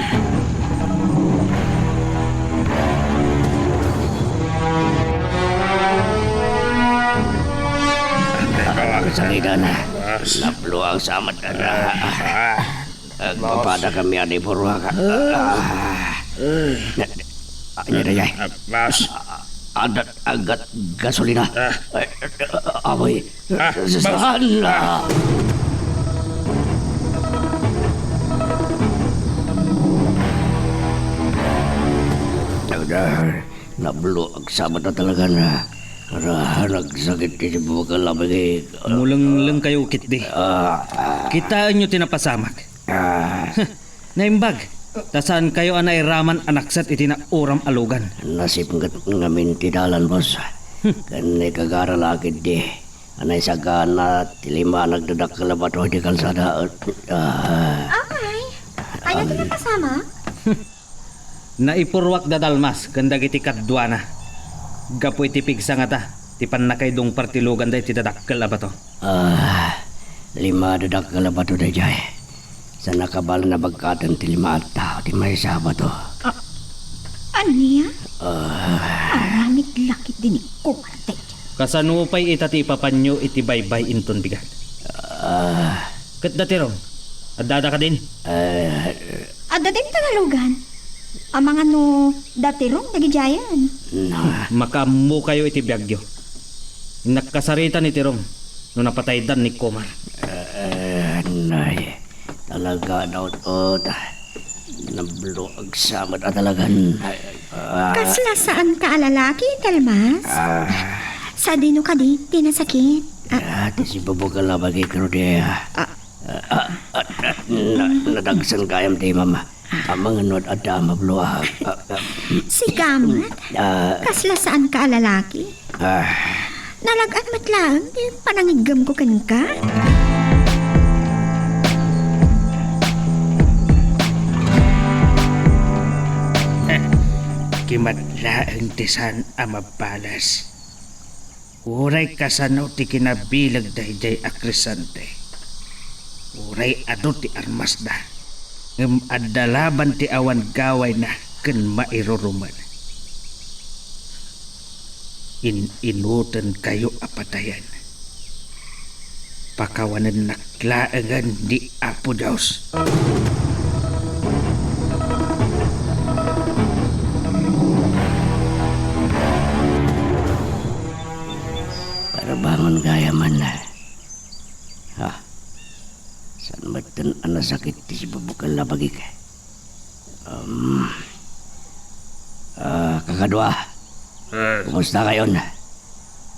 Ah, sakit na. Napluang sa mata na. Ah. Agpapada kami a di purwak. Ah. Ah. Ania dayay? Ah, boss. Ah, adda aggasolina. Ah. Ay, amoy. Ah, boss. Saan na? Agda, nablo, agsama ta talaga na. Ara, nagsakit ti bukel a bigi. Mulengleng kayo, Kitdi. Ah, ah. Kitaenyo ti napasamak. Ah. Naimbag, ta saankayo a nairaman a nakset iti nauram a lugan. Nasipnget ngamin ti dalan, boss. Hmm. Ken naigagara la ketdi a naisagana ti lima a nagdadakkel a bato iti kalsada. Ah. Apay, ania ti napasamak? Hmm. Naipurwak da Dalmas ken dagiti kaduana gapu iti pigsangata ti pannakaidungpar ti luganda iti dadakkel a bato. Ah, lima a dadakkel a bato daydiay. Sa nakabal, nabagkatan ti lima a tao ti maysa a bato. Ah, ania? Ah. Aramid la ketdi ni Kumar daydiay. Kasano pay ita ti ipapanyo iti baybay inton bigat? Ah. Ket da Tirong, addada kadin? Ah. Adda dayta nga lugan. Amangan no da Tirong dagidiayen. Na. Makaammokayo iti biagyo. Innak kasarita ni Tirong no napataydan ni Kumar. Eh, nay, talaga daw to, ta-, nablo agsamat a talagan. Ah. Kasla saanka a lalaki, Dalmas? Ah. Sadino kadi ti nasakit? Ah. Ah, ti sibubukel a bagik, Rodea. Ah. Ah, ah, ah, na-, nadagsen gayam ti imam. Amangan no ad-adda a mabluag. Ah, ah, Sika met? Ah. Kasla saan ka a lalaki? Ah. Nalag-at met laeng ti panangiggemko kenka? Kimat laeng ti saan a mabbalas. Uray kasano ti kinabileg daydiay a Crescente, uray adu ti armasda, ngem adda laban ti awan gawayna ken mairurumen. In-inutenkayo a patayen. Pakawanennak laengen ni Apo Dios. Parbangon gayam man. Ha? Saan metten a nasakit ti sibubukel a bagik? Um, ah, kakadua. Eh. Kumusta kayon?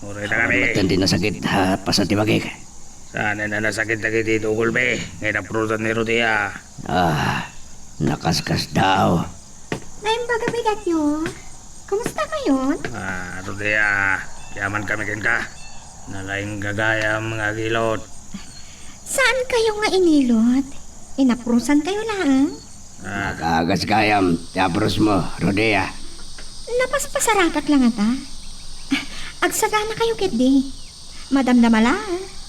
Uray na kami. Saan metten ti nasakit, ha, paset ti bagik? Saan a nasakit dagiti dugolmi nga inaprusan ni Rodia? Ah, nakaskasdaaw. Naimbag a bigatyo. Kumusta kayon? Ah, Rodia, yaman kami kenka. Nalaing gagayam nga agilot. Saan kayo nga inilot? Inaprusan kayo laeng? Ah. Nakaagas gayam ti aprus mo, Rodia. Napaspasarakak la ngata. Ah, agsagana kayo ketdi. Madamdama la,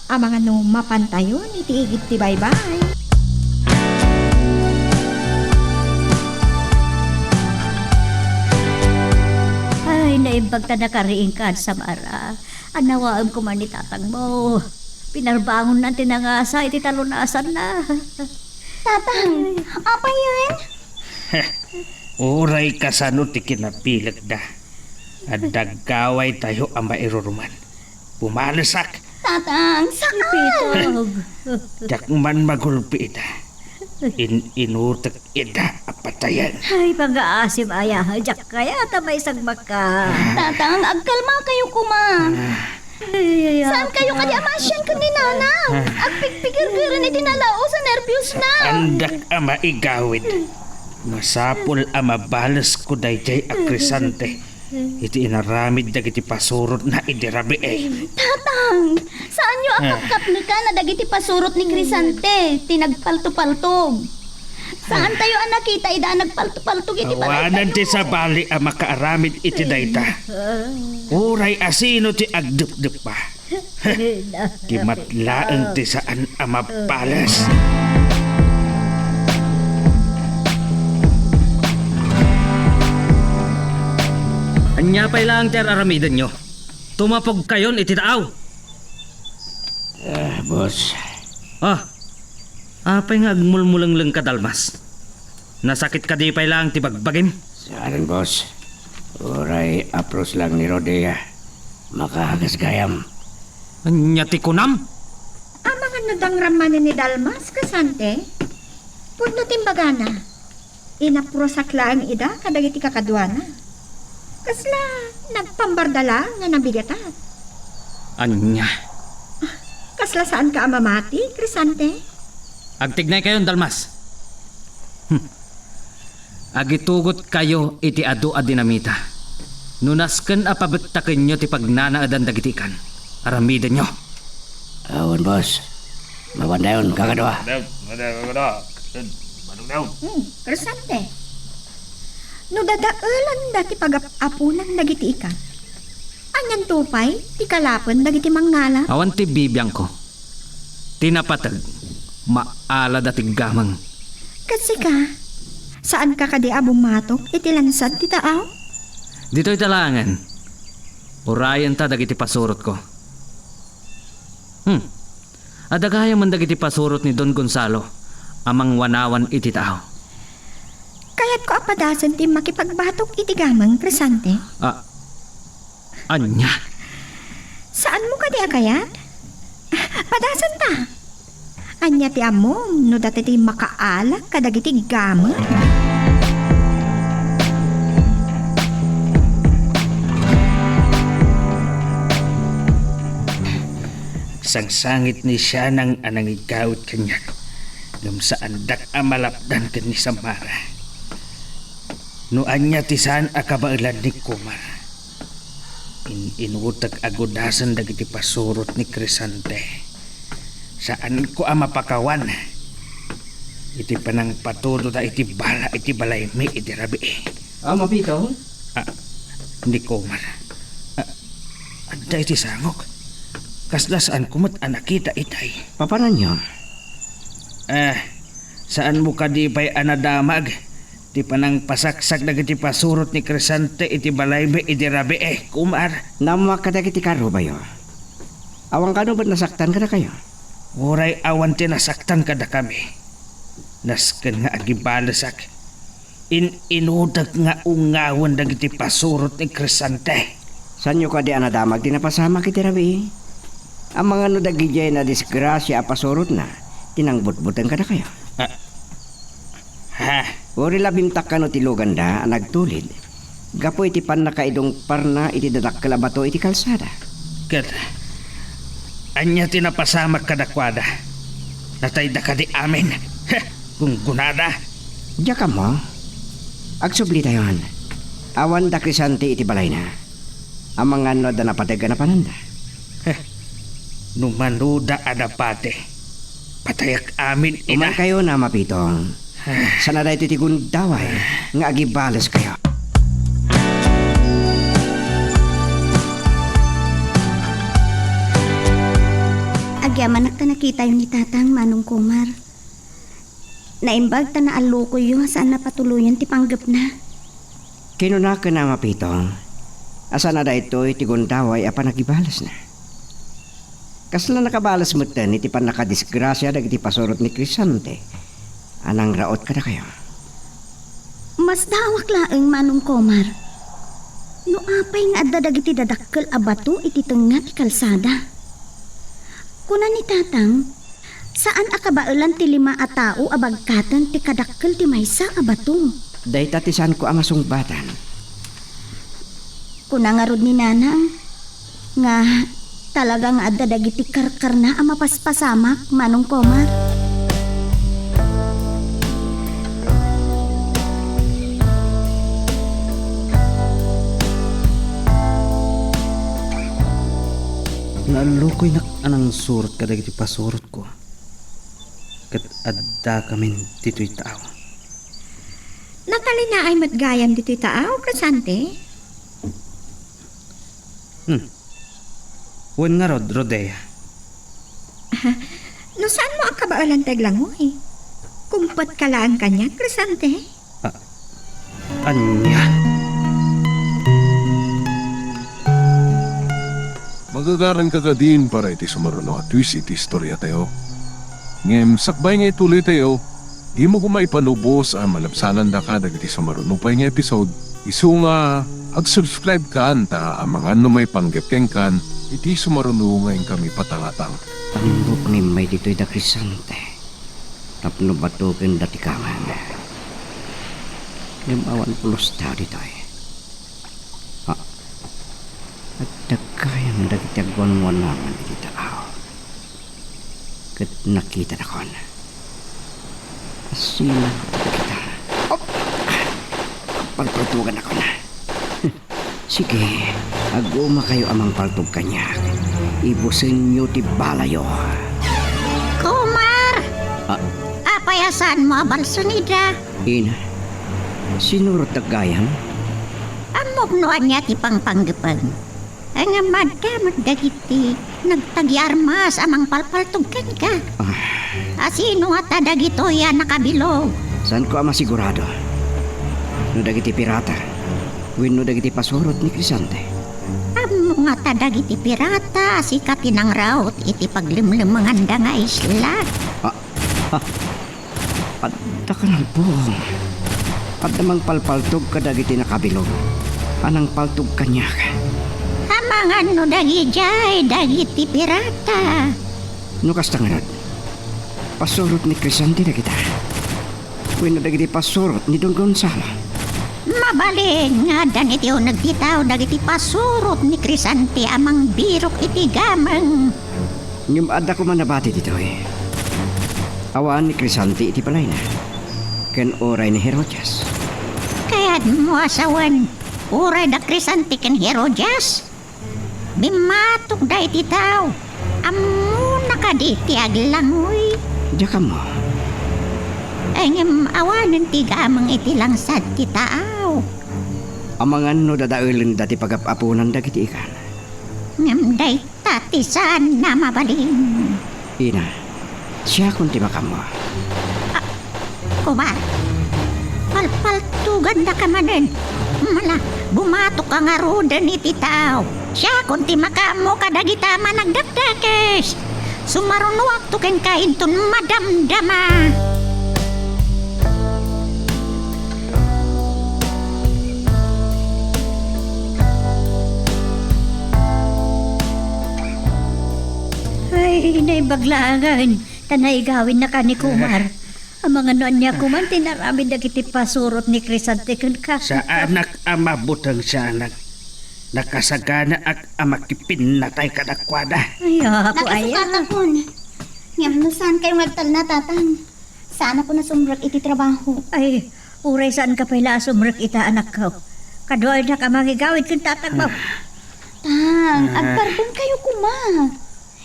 amangan no mapantayon iti igid ti baybay. Ay, naimbag ta nakariingka, Samara. Annawaem koma ni tatangmo. Pinarbangonnan ti nangasa iti talunasanna. Tatang, apay yen? Uray kasano ti kinabilegda, adda gawaytayo a mairuruman. Pumalesak. Tatang, saan? Ipitog. Diak man magulpi ita. In-inutek ida a patayen. Ay, pangaasim aya, diak kayat a maisagmakka. Tatang, agkalmakayo koma. Ah. Ay, ay, ay. Saan kayo kadi a maasian ken ni Nanang? Ah. Agpigpigirgiren iti nalaus a nerbiosna. Saandak a maigawid. Masapul a mabalesko daydiay a Crescente iti inaramid dagiti pasurotna idi rabii. Tatang, saanyo a Ah. kapkapnekan a dagiti pasurot ni Crescente ti nagpaltopaltog. Saantayo a nakita ida a nagpaltopaltog iti balay. Awanan ti sabali a makaaramid iti dayta. Uray asino ti agdepdeppa. Kimat laeng ti saan a mabbalas. Ania pay laeng ti ar-aramidenyo? Tumapogkayon iti taaw. Ah, boss. Ah, apay nga agmulmulenglengka, Dalmas? Nasakit kadi pay laeng ti bagbagim? Saan, boss. Uray aprus lang ni Rodia. Makaagas gayam. Ania ti kunam? Amangan no dangram manen ni Dalmas, Crescente? Pudno ti imbagana. Inaprusak laeng ida kadagiti kakaduana. Kasla nagpambarda laeng nga nabigetat. Ania? Ah, kasla saanka a mamati, Crescente? Agtignaykayon, Dalmas. Hmm. Agitugotkayo iti adu a dinamita. No nasken a pabettakenyo ti pagnanaedan dagiti ikan, aramidenyo. Awan, boss. Mapantayon, kakadua. Madam, madam, kakadua. Madam, madam. Hmm, Crescente. No dadaelanda ti pagap-apunan dagiti ikan, anianto pay ti kalapen dagiti mangngala? Awan ti bibiangko. Ti napateg, maalada ti gameng. Ket sika, saanka kadi a bumatok iti lansad ti taaw? Ditoy ta laengen. Urayenta dagiti pasurotko. Hmm. Adda gayamen dagiti pasurot ni Don Gonzalo a mangwanawan iti taaw. Kayatko a padasen ti makipagbatok iti gameng, Crescente. Ah, ania? Saanmo kadi a kayat? Padasenta. Ania ti ammom no data ti makaalak kadagiti gameng? Sangsangit ni Sianang a nangigawid kaniak. Ngem saandak a malapdan ken ni Samara. No ania ti saan a kabaelan ni Komar, in-inutek a gudasen dagiti pasurot ni Crescente. Saanko a mapakawan iti panangpatudoda iti bala iti balaymi idi rabii. Ah, Mapitong? Ah, ni Komar. Ah, adda iti sangok. Kasla saanko met a nakita itay. Papananyo? Eh, saanmo kadi pay a nadamag ti panangpasaksak dagiti pasurot ni Crescente iti balaymi idi rabii, Komar? Naammoak kadagiti karrubayo. Awan kano met nasaktan kadakayo? Uray awan ti nasaktan kadakami. Nasken nga agibalesak. In-inutek nga ungawen dagiti pasurot ni Crescente. Saanyo kadi a nadamag ti napasamak iti rabii? Amangan no dagidiay nadisgrasia a pasurotna ti nangbutbuteng kadakayo? Ah, ha? Uray la bimtak kano ti luganda a nagtulid gapu iti pannakaidungparna iti dadakkel a bato iti kalsada. Ket ania ti napasamak kadakuada? Natayda kadi amin? Heh, gunggonada! Diak ammo. Agsublitayon. Awan da Crescente iti balayna. Amangan no adda napateg a napananda. Heh, no manoda a napateg, patayak amin ida. Umankayo na, Mapitong. Sana daytoy ti gundaway nga agibaleskayo. Agyamanak ta nakitayo ni Tatang, Manong Komar. Naimbag ta naallukoyyo a saan a patuloyen ti panggepna. Kinuna ken a Mapitong a saan a daytoy ti gundaway a panagibalesna. Kasla nakabales metten iti pannakadisgrasia dagiti pasurot ni Crescente a nangraut kadakayo. Masdaawak laeng, Manong Komar. No apay nga adda dagiti dadakkel a bato iti tengnga ti kalsada. Kuna ni Tatang, saan a kabaelan ti lima a tao a bagkaten ti kadakkel ti maysa a bato. Dayta ti saanko a masungbatan. Kuna ngarud ni Nanang nga talaga nga adda dagiti karkarna a mapaspasamak, Manong Komar. Naallukoynak a nangsurot kadagiti pasurotko ket addakamin ditoy taaw. Natalinaay met gayam ditoy taaw, Crescente? Hmm. Wen ngarud, Rodea. No saanmo a kabaelan ti aglangoy, kumpetka laeng kaniak, Crescente? Ah, ania? Magagaranka kadin para iti sumaruno a twist iti istoriatayo. Ngem sakbay nga ituloytayo, dimo koma ipalubos a malabsanandaka dagiti sumaruno pay nga episode. Isu nga, ag-subscribe kan ta amangan no maipanggep kenkan iti sumaruno nga inkami patangatang. Tambok ni may ditoy da Crescente tapno batuken da ti kameng. Ngem awan pulos tao ditoy. Ah, adda gayam dagiti agwanwanagan iti taaw. Ket nakitanakon. Asina kita. Op! Palpaltogannakon. Sige, agumakayo a mangpaltog kaniak. Ibusenyo ti balayo. Komar! Ah. Apay a saanmo a balsen ida? Ina, sinurot gayam? Ammok no ania ti pangpanggepem. Ngem adda met dagiti nagtagiarmas a mangpalpaltog kenka. Ah. Asino ngata dagitoy a nakabilog? Saanko a masigurado no dagiti pirata wenno dagiti pasurot ni Crescente. Ammo ngata dagiti pirata a sika ti nangraut iti paglemlemmenganda nga isla? Ah, ah. Adda ka nalbong. Adda mangpalpaltog kadagiti nakabilog a nangpaltog kaniak. Amangan no dagidiay dagiti pirata. No kasta ngarud, pasurot ni Crescente dagita wenno dagiti pasurot ni Don Gonzalo? Mabalin nga addan iti uneg ti tao dagiti pasurot ni Crescente a mangbirok iti gameng. Ngem adda koma nabati ditoy. Awan ni Crisante iti balayna, ken uray ni Herodias. Kayatmo a sawen, uray da Crisante ken Herodias? Bimmatokda iti tao. Ammona kadi ti aglangoy? Diak ammo. Ay, ngem awanen ti gameng iti langsad ti tao. Amangan no dadaelenda ti pagap-aponan dagiti ikan. Ngem dayta ti saan a mabalin. Ina, siakon ti makaammo. Ah, Kumar, palpaltogandaka manen. Mala, bumatokka ngaruden iti tao. Siakon ti makaammo kadagita a managdakdakes. Sumarunoakto kenka inton madamdama. Ay, naimbag laengen, ta naigawinnaka ni Kumar. Amangan no ania koma ti inaramid dagiti pasurot ni Crisante kenka. Saanak a mabuteng, saanak. Nakasaganaak a makipinnatay kadakuada. Ay, apo, ay, ah. Nakasukatakon. Ngem no saankayo nga agtalna, Tatang, saanakon a sumrek iti trabaho. Ay, uray saanka pay la a sumrek ita, anakko. Kaduaennak a mangigawid ken tatangmo. Ah. Tang, ah, agpardonkayo koma.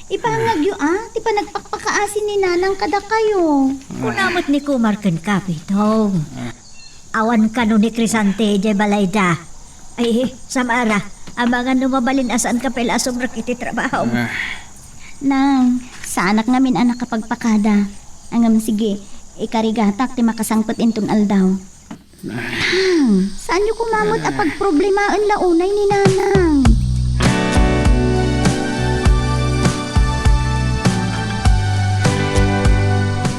Ibangagyo, ah, ti panagpakpakaasi ni Nanang kadakayo. Kuna met ni Kumar kenka, Pitong. Ah. Awan kano ni Crisante idiay balayda. Ay, Samara, amangan no mabalin a saanka pay la a sumrek iti trabaho. Ah. Nang, saanak ngamin a nakapagpakada. Ngem sige, ikarigatak ti makasangpet inton aldaw. Tang, saanyo koma met a pagproblemaen la unay ni Nanang.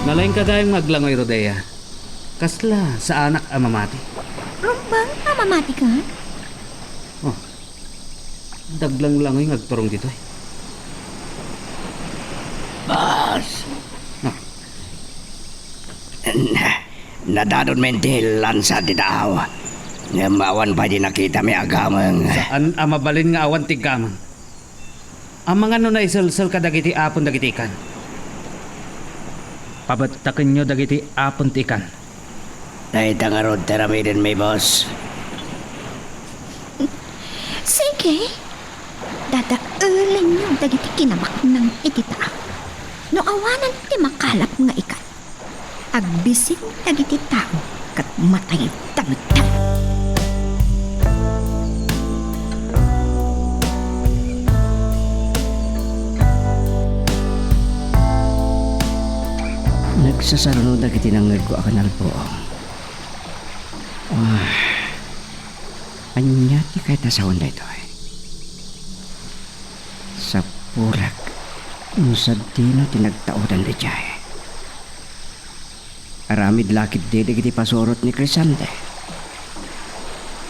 Nalaingka gayam nga aglangoy, Rodea. Kasla saanak a mamati? Rumbeng a mamati ka? Oh, daglanglangoy nga agturong ditoy. Boss! Ah. Nadadon men ti lansa ti tao. Ngem awan pay ti nakitami a gameng. Saan a mabalin nga awan ti gameng? Amangan no naiselsel kadagiti apon dagiti ikan. Pabettakenyo dagiti apon ti ikan. Dayta ngarud ti aramidenmi, boss. Sige. Dadaelenyo dagiti kinabaknang iti tao. No awanan ti makalap nga ikan, agbisin dagiti tao ket matayda metten. Nagsasaruno dagiti nangngegko a kinalpuong. Ah, ania ti kayat a sawen daytoy? Sapulek no sadino ti nagtaudan idiay. Aramid la ketdi dagiti pasurot ni Crisante.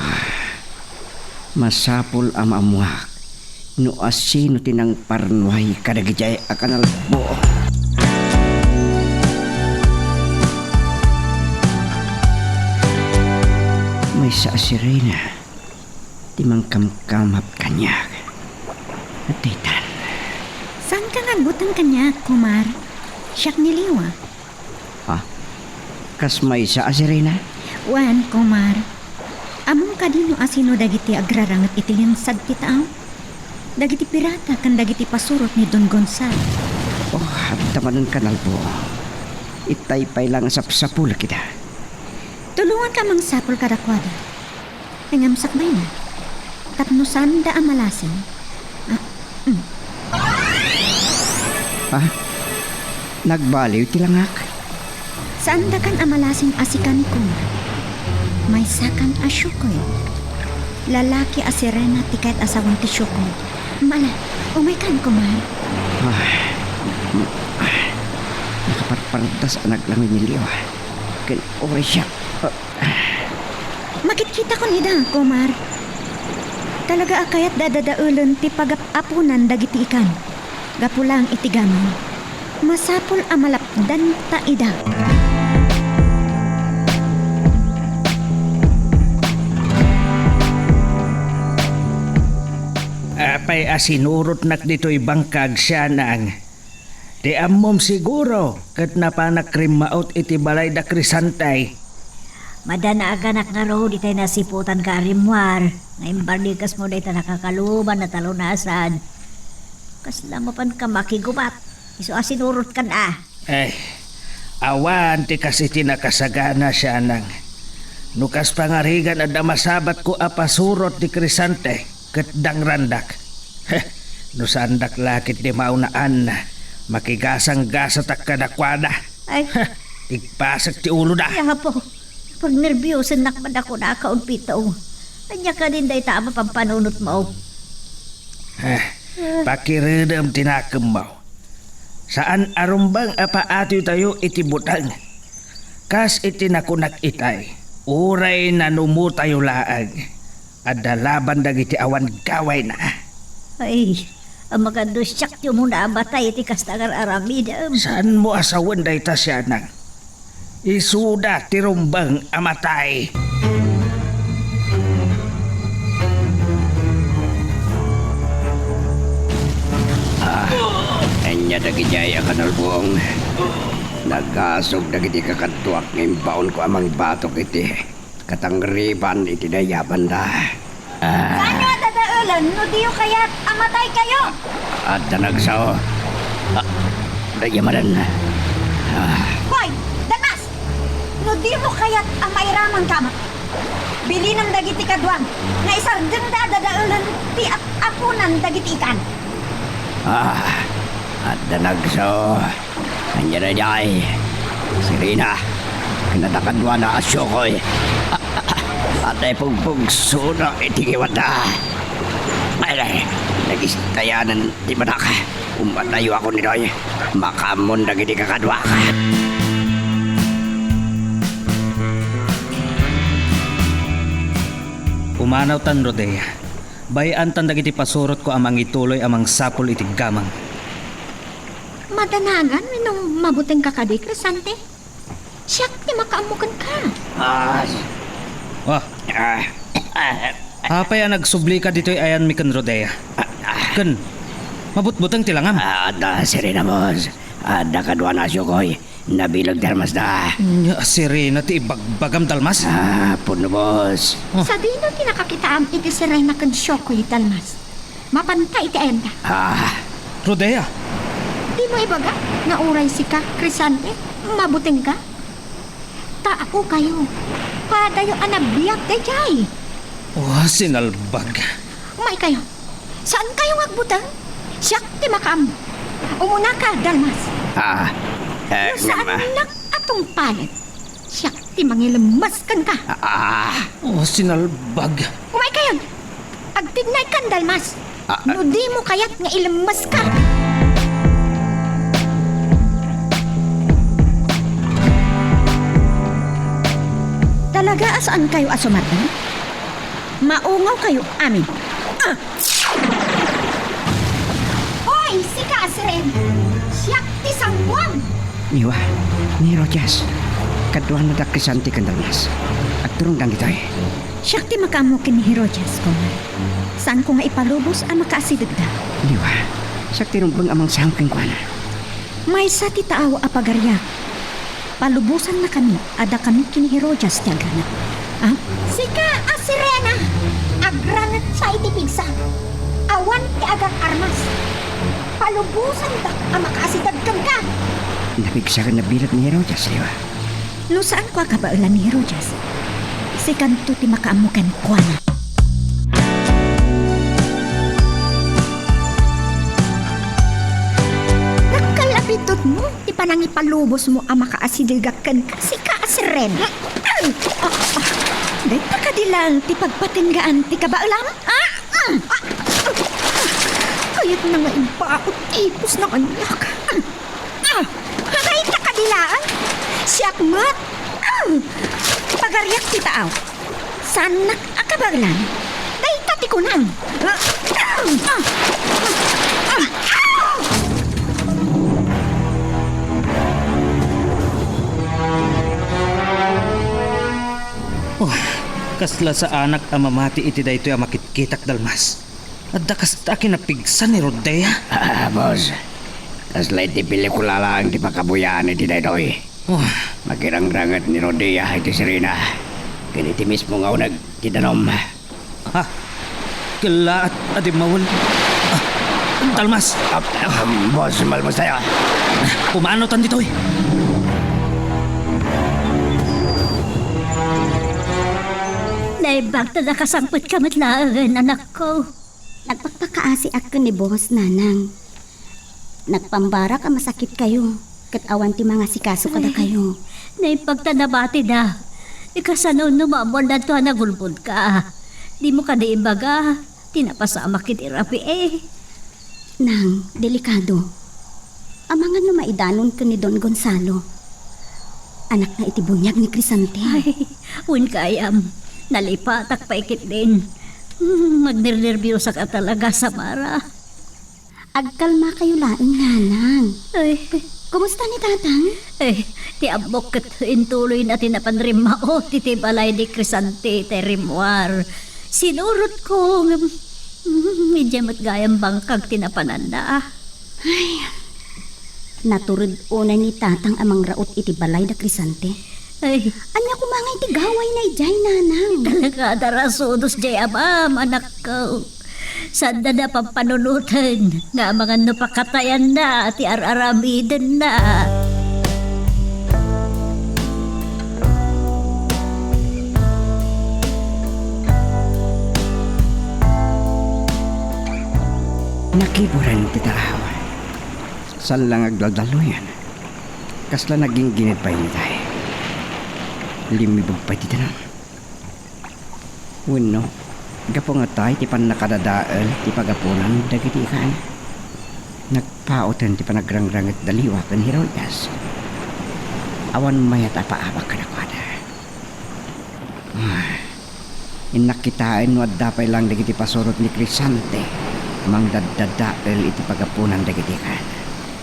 Ah, masapul a maammuak no asino ti nangparnuay kadagidiay a kanalbo. Maysa a sirena ti mangkamkamap kaniak. Daytan. Saanka nga agbuteng kaniak, Kumar? Siak ni Liwa. Ha? Kas maysa a sirena? Wen, Kumar. Ammom kadi no asino dagiti agraranget iti langsad ti tao? Dagiti pirata ken dagiti pasurot ni Don Gonzalo. Oh, adda manen kanalbo. Itay pay la nga sapsapulek ida. Tulonganka a mangsapul kadakuada. Ngem sakbayna, tapno saanda a malasin. Ah, mm. Ha? Nagbaliw ti langak? Saandakan a malasin a sikan, Kumar. Maysakan a siukoy. Lalaki a sirena ti kayat a sawen ti siukoy. Mala, umaykan, Kumar. Ah, mm, ah, nakaparpardas a naglangoy ni Liwa. Ken uray siak. Ah, Makitkitakon ida, Kumar. Talaga a kayatda a dadaelen ti pagap-aponan dagiti ikan. Gapu laeng iti gameng, masapul a malapdanta ida. Apay a sinurotnak ditoy bangkag, sianang? Ti ammom siguro ket napanak rimmaut iti balay da Crisante. Madanaganak ngarud itay nasiputanka a rimmuar, nga imbarlikesmo dayta nakakaluban a talunasan. Kasla mapanka makigubat, isu a sinurotkan a. Eh, awan ti kas iti nakasagana, sianang. No kas pangarigan adda masabatko a pasurot ti Crisante, ket dangrandak. Heh, no saandak la ket di maunaan, makigasanggasatak kadakuada. Ay. Heh, igpasek ti uloda. Ay, Apo, pagnerbiosennak pay a kunaka, Umpito. Ania kadin dayta a mapampanunotmo? Heh, pakiredem ti nakemmo. Saan a rumbeng a paatewtayo iti buteng. Kas iti nakunak itay, uray nanumotayo laeng, adda laban dagiti awan gawayna. Ay, a makadusyak ti umuna a matay iti kasta nga ar-aramidem. Saanmo a sawen dayta, sianang? Isuda ti rumbeng a matay. Ah, ania dagidiay a kanulbong? Nagasog dagiti kakaduak nga imbaonko a mangbatok iti katangriban iti dayabanda. Ah. Saanyo a dadaelen no diyo kayat a mataykayo? Adda nagsao. Ah, dayamanen. Ah. Hoy, Dalmas! No dimo kayat a mairamanka a matay, bilinem dagiti kaduam nga isardengda a dadaelen ti ap-apunan dagiti ikan. Ah, adda nagsao. Ania daydiay? Sirena ken adda kaduana a siokoy. Atay pugpugsona iti ngiwatda. Ay, ay, nagistayanan ti manak. Umatayoakon ditoy. Makaammon dagiti kakaduak. Pumanawtan, Rodea. Bay-antan dagiti pasurotko a mangituloy a mangsapul iti gamang. Madanagan wenno mabutengka kadi, Crescente? Siak ti makaammo kenka. Ah. Ah. Ah. Apay a nagsublika ditoy ayanmi ken Rodea? Ken, mabutbuteng ti langam. Ah, adda, Sirena, boss. Adda kaduana a siokoy. Nabileg ti armasda. Nia, Sirena ti ibagbagam, Dalmas? Ah, pudno, boss. Ah. Sadino ti nakakitaam iti Sirena ken siokoy, Dalmas? Mapanta iti ayanda. Ah. Rodea! Dimo ibaga nga uray sika, Crescente, mabutengka? Ta apokayo, padayo a nabiag daydiay. Oh, sinalbag. Umaykayo. Saankayo nga agbuteng? Siak ti makaammo. Umunaka, Dalmas. Ah, eh, No saannak a tungpalen, siak ti mangilemmes kenka. Ah. Oh, sinalbag. Umaykayon. Agtignaykan, Dalmas. Ah, ah. No dimo kayat nga ilemmeska. Talaga a saankayo a sumardeng? Maungawkayo amin. Ah! Hoy, sika a Sirena! Siak ti sanguam! Niwa, ni Herodias, kaduana da Crescente ken Dalmas. Agturongdan ditoy. Siak ti makaammo ken ni Herodias, Comar. Saanko nga ipalubos a makaasidegda. Niwa, siak ti rumbeng a mangsango kenkuana. Maysa ti taaw a pagariak. Palubosannakami a dakami ken ni Herodias ti agranget. Ah? Sika a Sirena, agranget sa iti pigsa. Awan ti agar-armas. Palubosandak a makaasideg kenka. Napigsa ken nabileg ni Herodias, Niwa. No saanko a kabaelan ni Herodias, sikanto ti makaammo kenkuana. Dakkel a biddutmo ti panangipalubosmo a makaasidegak kenka, sika a Sirena. Dayta kadi laeng ti pagpatenggaan ti kabaelam? Ah! Kayatna nga ibaon ti ipusna kaniak. Ah! Dayta kadi laeng? Siak met? Ah! Pagariak ti taaw. Saannak a kabaelan. Dayta ti kunam. Ah! Ah! Ah! Ah! Oh, kasla saanak a mamati iti daytoy a makitkitak, Dalmas. Adda kasta a kinapigsa ni Rodea? Ah, boss. Kasla iti pelikula laeng ti pakabuyaen iti daytoy. Oh. Makirangranget ni Rodia iti sirena ken iti mismo nga uneg ti danum. Ha? Kellaat a dimmawel. Ah, Talmas! Ah, ah, Boss Malmustaya. Pumanutan ditoy. Naimbag ta nakasangpetka met laengen, anakko. Nagpakpakaasiak ken ni Boss, Nanang. Nagpambarak a masakitkayo, ket awan ti mangasikaso kadakayo. Ay, naimbag ta nabatida. Kasano no maammoandanto a nagulbodka? Dimo kadi imbaga ti napasamak iti rabii? Nang, delikado. Amangan no maidanon ken ni Don Gonzalo. Anakna iti buniag ni Crisante. Ay, wen gayam. Nalipatak pay ketdin. Hmm, nagnernerbiosak a talaga, Samara. Agkalmakayo laeng, Nanang. Ay. Kumusta ni Tatang? Ay, ti ammok ket intuloyna ti napan rimmaot iti balay ni Crisante ti rimmuar. Sinurotko ngem, mm, idiay met gayam bangkag ti napananna. Ay, natured unay ni Tatang a mangraot iti balay da Crisante. Ay. Ania koma ngay ti gawayna idiay, Nanang? Talaga, darasudos diay amam, anakko. Saanda a pampanunoten nga amangan no pakatayanna ti ar-aramidenna. Nakiburen ti taraw. Saan la nga agdaldalloyan. Kasla naginggined pay idiay. Limmibeg pay ti danum. Wenno, gapu ngata iti pannakadadael ti pagapunan dagiti ikkan. Nagpauten ti panagrangrangitda Liwa ken Herodias. Awan mayat a paabak kadakuada. Ah, innak kitaen no adda pay laeng dagiti pasurot ni Crisante mangdaddadael iti pagapunan dagiti ikkan.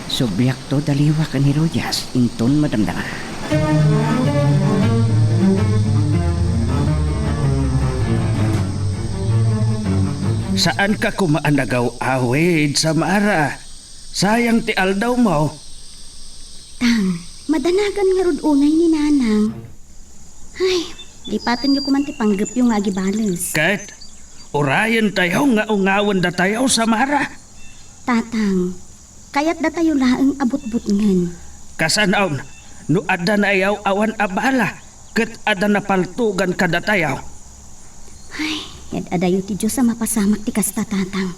Subliakto da Liwa ken Herodias inton madamdama. Saanka koma a nagaw-awid, Samara. Sayang ti aldawmo. Tang, madanagan ngarud unay ni Nanang. Ay, lipatenyo koman ti panggepyo nga agibales. Ket, urayentayo nga ungawendatayo, Samara. Tatang, kayatdatayo laeng a butbutngen. Kasano no adda naayaw-awan a bala ket adda napaltogan kadatayo? Ay, ad-adayo ti Dios a mapasamak ti kasta, Tatang.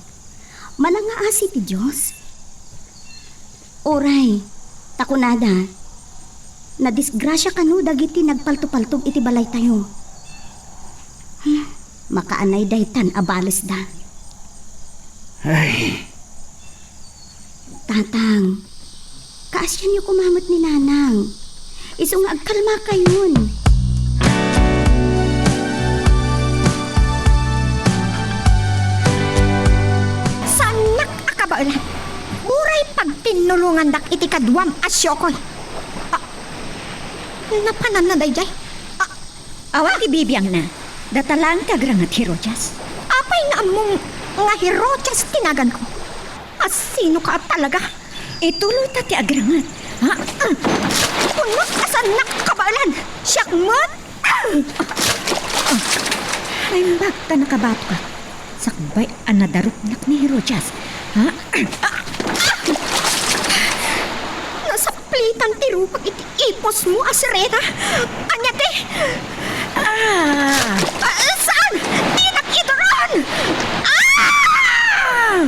Manangaasi ti Dios. Uray, ta kunada, nadisgrasia kano dagiti nagpaltopaltog iti balaytayo. Hmm, makaanay daytan a balesda. Ay. Tatang, kaasianyo koma met ni Nanang. Isu nga agkalmakayon. Saannak a kabaelan. Uray pagtinnulongandak iti kaduam a siokoy. Ah, napananna daydiay? Ah, awan ti bibiangna. Data laeng ti agranget, Herodias. Apay nga ammom nga Herodias ti naganko? A, sinoka talaga? Ituloyta ti agranget. Ha? Kunot a saannak kabaelan. Siak met. Naimbag ta nakabatok. Sakbay a nadarupnak ni Herodias. Ha? Nasaplitan ti rupak iti ipusmo a sirena. Ania ti? Ah! Ah, saan? Dinak iduron! Ah!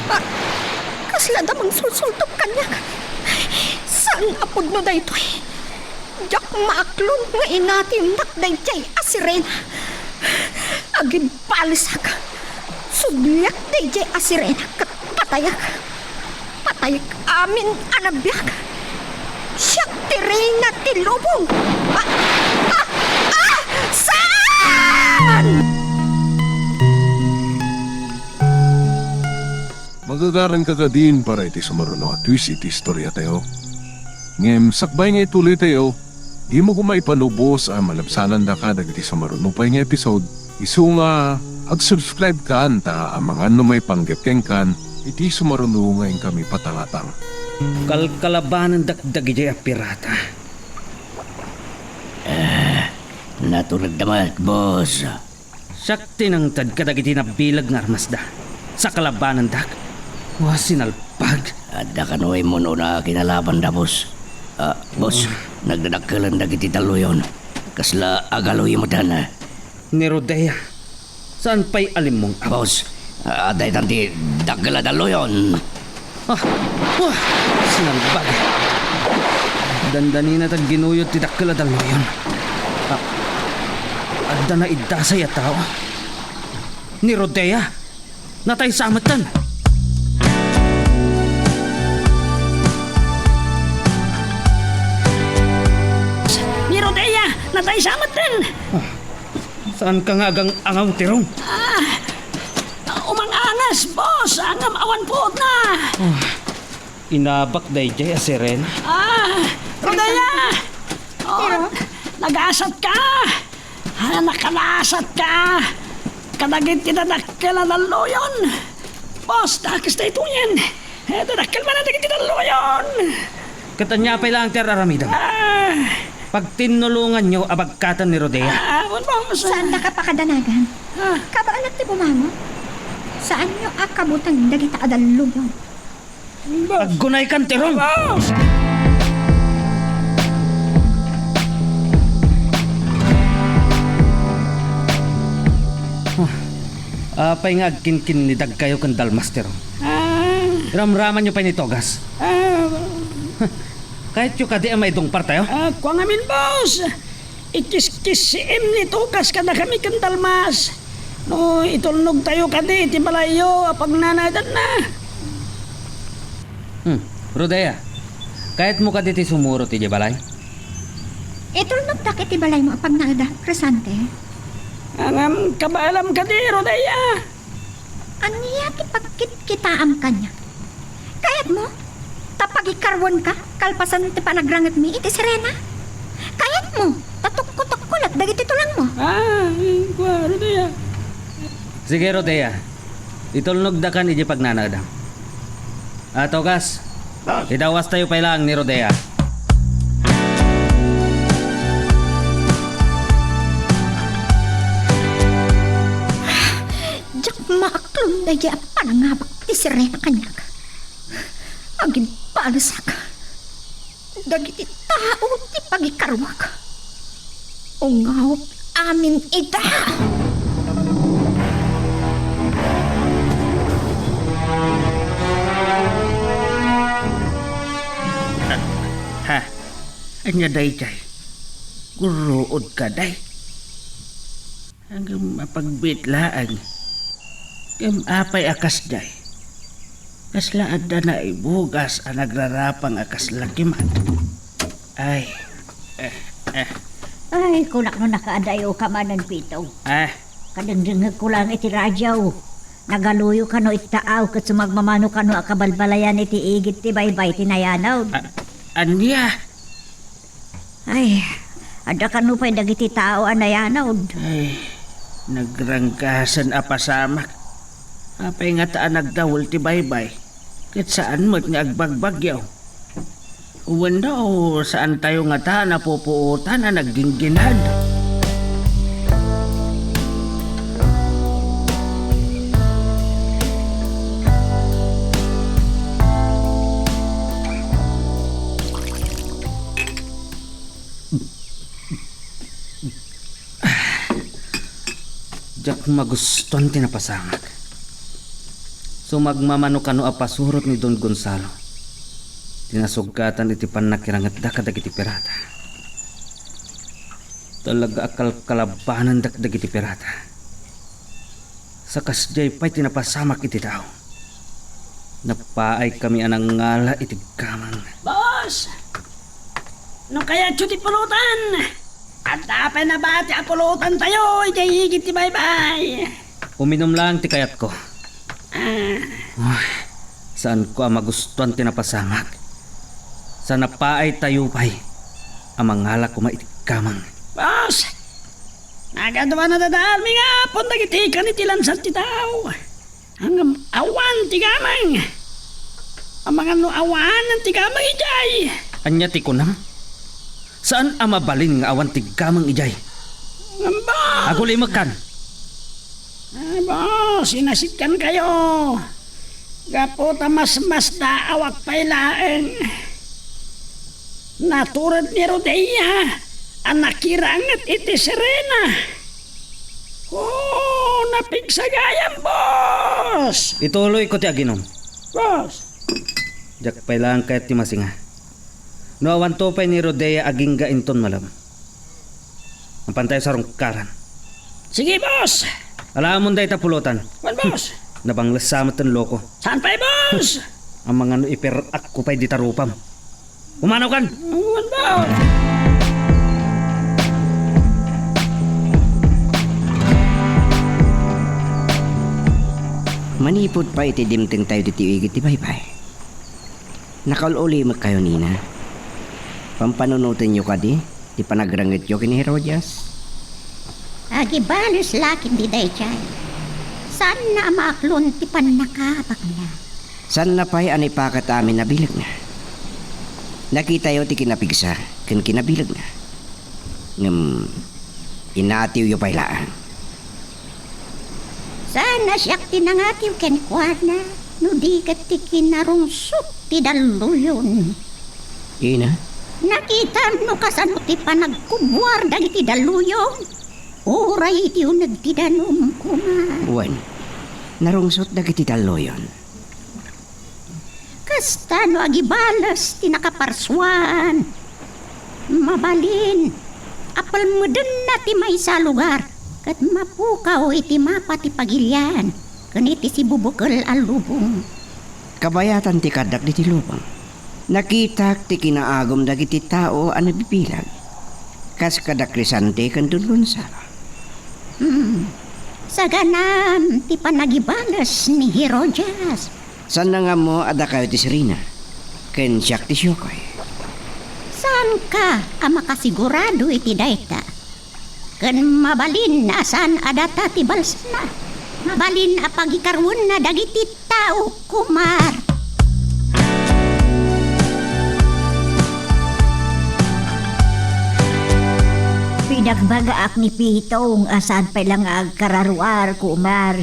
Ah, kasla da mangsulsultok kaniak. Saan a pudno daytoy? Diak maaklon nga inatimnak daydiay a sirena. Agibbalesak. Subliak daydiay a sirena ket patayak. Patayak amin a nabiak. Siak ti reyna ti lubong. Ah! Ah! Ah! Saan? Magagaranka kadin para iti sumaruno a twist iti istoriatayo. Ngem sakbay nga ituloytayo, Dimo koma ipano, boss, a malabsanandaka dagiti sumaruno pay nga episode. Isu nga, ag-subscribe kan ta amangan no maipanggep kenkan iti sumaruno nga inkami patangatang. Kalkalabanandak dagidiay a pirata. Ah, naturedda met, boss. Siak ti nangted kadagiti nabileg nga armasda. Sa kalabanandak? Wa, sinalpag! Adda kano immun-una a kinalabanda, boss. Ah, boss, nagdadakkelan dagiti dalluyon. Kasla agaluy metten. Ni Rodea, saan pay a limmong-am? Boss, ah, adda itan ti dakkel a dalluyon. Ah! Wah! Sinalbag! Dandaninat a ginuyod ti dakkel a dalluyon. Ah, adda naiddasay a tao. Ni Rodea, nataysa metten. Ni Rodea, nataysa metten. Ah, saanka nga agang-angaw, Tirong? Ah, umang-angas, boss, ngem awan puotna. Ah, inabak daydiay a sirena. Ah, Rodea! Oh, nagasatka! Ah, nakalasatka! Kadagiti dadakkel a dalluyon! Boss, dakes daytoyen! Eh, dadakkel manen dagiti dalluyon! Ket ania pay laeng ti ar-aramidem? Ah. Pagtinnulonganyo a bagkaten ni Rodea. Ah, wen, boss. Saandaka pakadanagan? Ah. Kabaelak ti bumamut. Saanyo a kabuteng dagita a dalluyon. Aggunaykan, Tirong! Ah, apay nga agkinkinnidagkayo ken Dalmas, Tirong? Ah. Ramramanyo pay ni Togas? Ah. Kayatyo kadi a maidungpartayo? Ah, kua ngamin, boss. Ikiskissim ni Togas kadakami ken Dalmas. No itulnogtayo kadi iti balayyo a pagnanaedanna. Hmm. Rodea, kayatmo kadi ti sumurot idiay balay? Itulnogtak iti balaymo a pagnaedak, Crescente. Ngem kabaelam kadi, Rodea? Ania ti pagkitkitaam kaniak? Kayatmo ta pagikaruenka kalpasan ti panagrangitmi iti sirena? Kayatmo ta tukko-tukko laeng dagiti tulangmo? Ah, inkua, Rodea. Sige, Rodea. Itulnogdakan idiay pagnanaedam. A, Togas, idawastayo pay laeng ni Rodea. Diak maaklon daydiay a panangabak ti sirena kaniak. Agimbalesak. Dagiti tao ti pagikaruak. Ungawek amin ida. Ha? Ania daydiay? Gurruod kadi? Ngem apagbiit laeng. Ngem apay a kasdiay? Kasla adda naibugas a nagrarapang a kasla kimat. Ay, eh, eh. Ay, kunak no nakaadayo ka manen, Pito. Ah. Kadengdengngegko laeng iti radio. Nagaluyo kano iti taaw ket sumagmamano kano a kabalbalayan iti igid ti baybay ti nayanod. A-, ania? Ay, adda kano pay dagiti tao a nayanod. Ay, nagranggasen a pasamak. Apay ngata a nagdawel ti baybay, ket saan met nga agbagbagyo? Wenno, saantayo ngata a napupuotan a naggingginad? Diak magustuan ti napasamak. Sumagmamano kano a pasurot ni Don Gonzalo ti nasugkatan iti pannakirangetda kadagiti pirata. Talaga a kalkalabanandak dagiti pirata. Sa kasdiay pay ti napasamak iti tao. Napaaykami a nangngala iti gamang. Boss! No kayatyo ti pulutan, adda pay nabati a pulutantayo idiay igid ti baybay. Uminum laeng ti kayatko. Ah. Uy, saanko a magustuan ti napasamak. Sa napaaytayo pay. a mangala koma iti gameng. Boss! Nagaduan a dadaelmi nga apon dagiti kan iti lansad ti tao. Ngem awan ti gameng. Amangan no awanen ti gameng idiay. Ania ti kunam? Saan a mabalin nga awan ti gameng idiay? Ngem, boss! Agulimekkan. Ah, boss, inasitkankayo. Gapu ta masmasdaawak pay laeng. Natured ni Rodea a nakiranget iti sirena. Oh, napigsa gayam, boss! Ituloyko ti aginom. Boss! Diak pay laeng kayat ti masinga. No awanto pay ni Rodea agingga inton malem. Mapantayo sarungkaran. Sige, boss! Alamon dayta pulotan. Wen, boss! Nabangles sa met ti loko. Saan pay, boss? Amangan no iper-akko pay dita rupam. Umanokan! Wen, boss! Manipud pay iti dimtengtayo ditoy igid ti baybay, nakaul-ulimekkayo, Nina. Pampanunotenyo kadi ti panagrengetyo ken ni Herodias? Agibales la ketdi daydiay. Saanna a maaklon ti pannakabakna. Saanna pay a naipakat amin a bilegna. Nakitayo ti kinapigsa ken kinabilegna. Ngem inatiwyo pay laeng. Saan a siak ti nangatiw kenkuana, no di ket ti kinarungsot ti dalluyon. Ina? Nakitam no kasano ti panagkubuar dagiti dalluyon? Uray iti uneg ti danum, koma. Wen, narungsot dagiti dalluyon. Kasta no agibales ti nakaparsuan, mabalin a palmedenna ti maysa a lugar ket mapukaw iti mapa ti pagilian ken iti sibubukel a lubong. Kabayatan ti kaaddak ditoy lubong, nakitak ti kinaagum dagiti tao a nabibilag, kas kada Crescente ken Don Gonzalo. Hmm. Saganam ti panagibales ni Herodias. Saanna nga ammo a dakayo ti sirena, ken siak ti siokoy. Saanka a makasigurado iti dayta? Ken mabalin a saan a data ti balsana. Mabalin a pagikaruenna dagiti tao, kumar. Pinagbagaak ni Pitong a saan pay la nga agkararuar, kumar.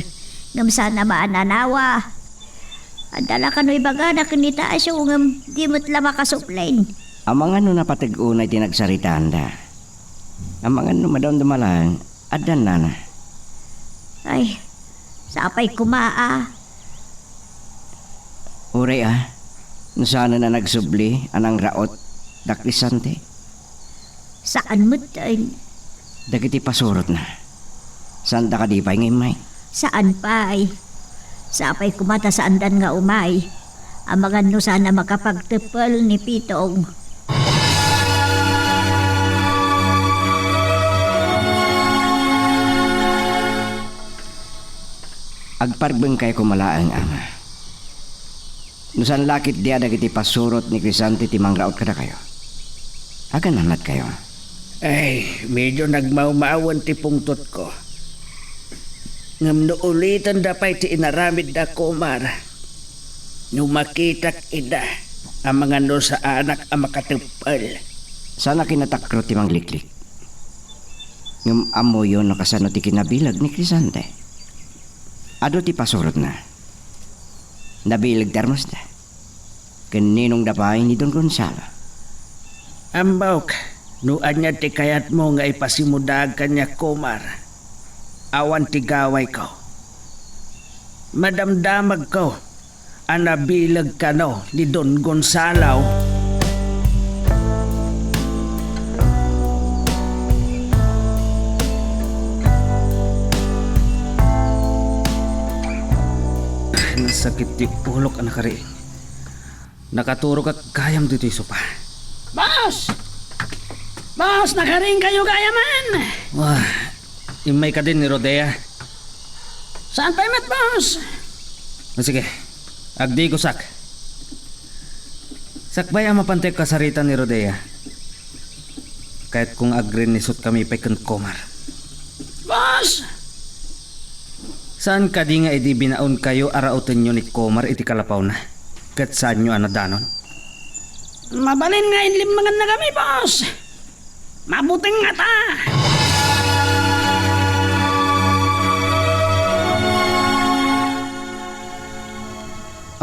Ngem saan a maananawa. Adda la kano ibagana ken ni Tasyo, ngem di met la makasublin. Amangan no napateg unay ti nagsaritaanda. Amangan no madamdama laeng, adda nana. Ay, sapay koma a. Uray a, no saanen a nagsubli a nangraot da Crescente. Saan met, ay. Dagiti pasurotna. Saanda kadi pay nga immay? Saan pay. Sapay koma ta saandan nga umay. Amangan no saan a makapagteppel ni Pitong. Agparbengkayo koma laeng, Ama. No saan la ketdi a dagiti pasurot ni Crescente ti mangraot kadakayo, agananatkayo. Ay, medyo nagmawmawen ti pungtotko. Ngem no ulitenda pay ti inaramidda, kumar, no makitak ida, amangan no saanak a makateppel. Saan a kinatakro ti mangliklik. Ngem ammoyo no kasano ti kinabileg ni Crescente. Adu ti pasurotna. Nabileg ti armasda. Ken ninongda pay ni Don Gonzalo. Ammok no ania ti kayatmo nga ipasimudaag kaniak, kumar. Awan ti gawayko. Madamdamagko a nabileg kano ni Don Gonzalo. Nasakit ti ulok a nakariing. Nakaturogak gayam ditoy sopa. Boss! Boss, nakariingkayo gayamen! Wah, immay kadin ni Rodea. Saan pay met, boss? O, sige. Agdigosak. Sakbay a mapantay kasarita ni Rodea, Kayatko nga agrinnisutkami pay ken Komar. Boss! Saan kadi nga idi binaonkayo a raotenyo ni Komar iti kalapawna, ket saanyo a nadanon? Mabalin nga inlimmanganna kami, boss. Mabuteng ngata.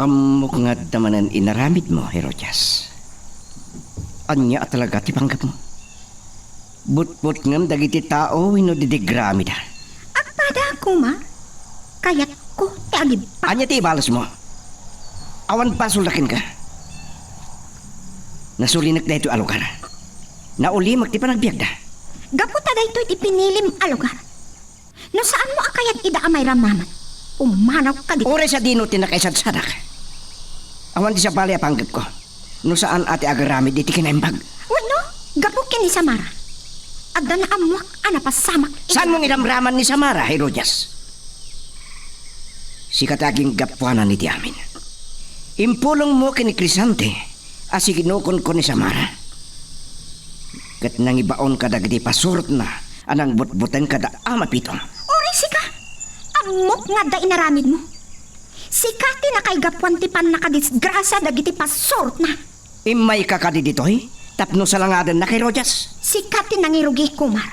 Ammok nga adda manen inaramidmo, Herodias. Ania a talaga ti panggepmo? Butbutngem dagiti tao wenno didigramida? Agpada, Komar. Kayatko ti agibba. Ania ti ibalasmo? Awan basolda kenka. Nasulinek daytoy a lugar. Naulimek ti panagbiagda. Gapu ta daytoy ti pinilim a lugar. No saanmo a kayat ida a mairamnaman, pumanaw ka ditoy. Uray sadino ti nakaisadsadak. Awan ti sabali a panggepko no saan a ti agaramid iti kinaimbag. Wenno, gapu ken ni Samara, adda naammoak a napasamak iti. Saanmo nga iramraman ni Samara, Herodias? Sika ti aginggapuanan iti amin. Impulongmo ken ni Crisante a siginukonko ni Samara. Ket nangibaonka dagiti pasurotna a nangbutbuteng kada Ama Pito. Uray sika, ammok nga adda inaramidmo. Sika ti nakaigapuan ti pannakadisgrasia dagiti pasurotna. Immayka kadi ditoy tapno salangadennak, Herodias? Sika ti nangirugi, Komar.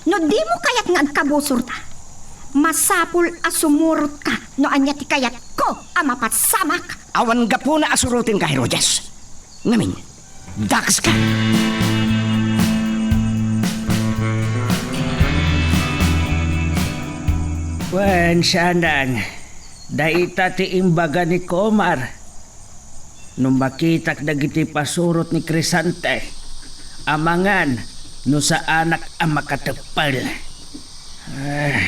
No dimo kayat nga agkabusorta, masapul a sumurotka no ania ti kayatko a mapasamak. Awan gapuna a surotenka, Herodias. Ngamin, dakaska! Wen, sianang, dayta ti imbaga ni Komar. No makitak dagiti pasurot ni Crisante, amangan no saanak a makateppel. Ah.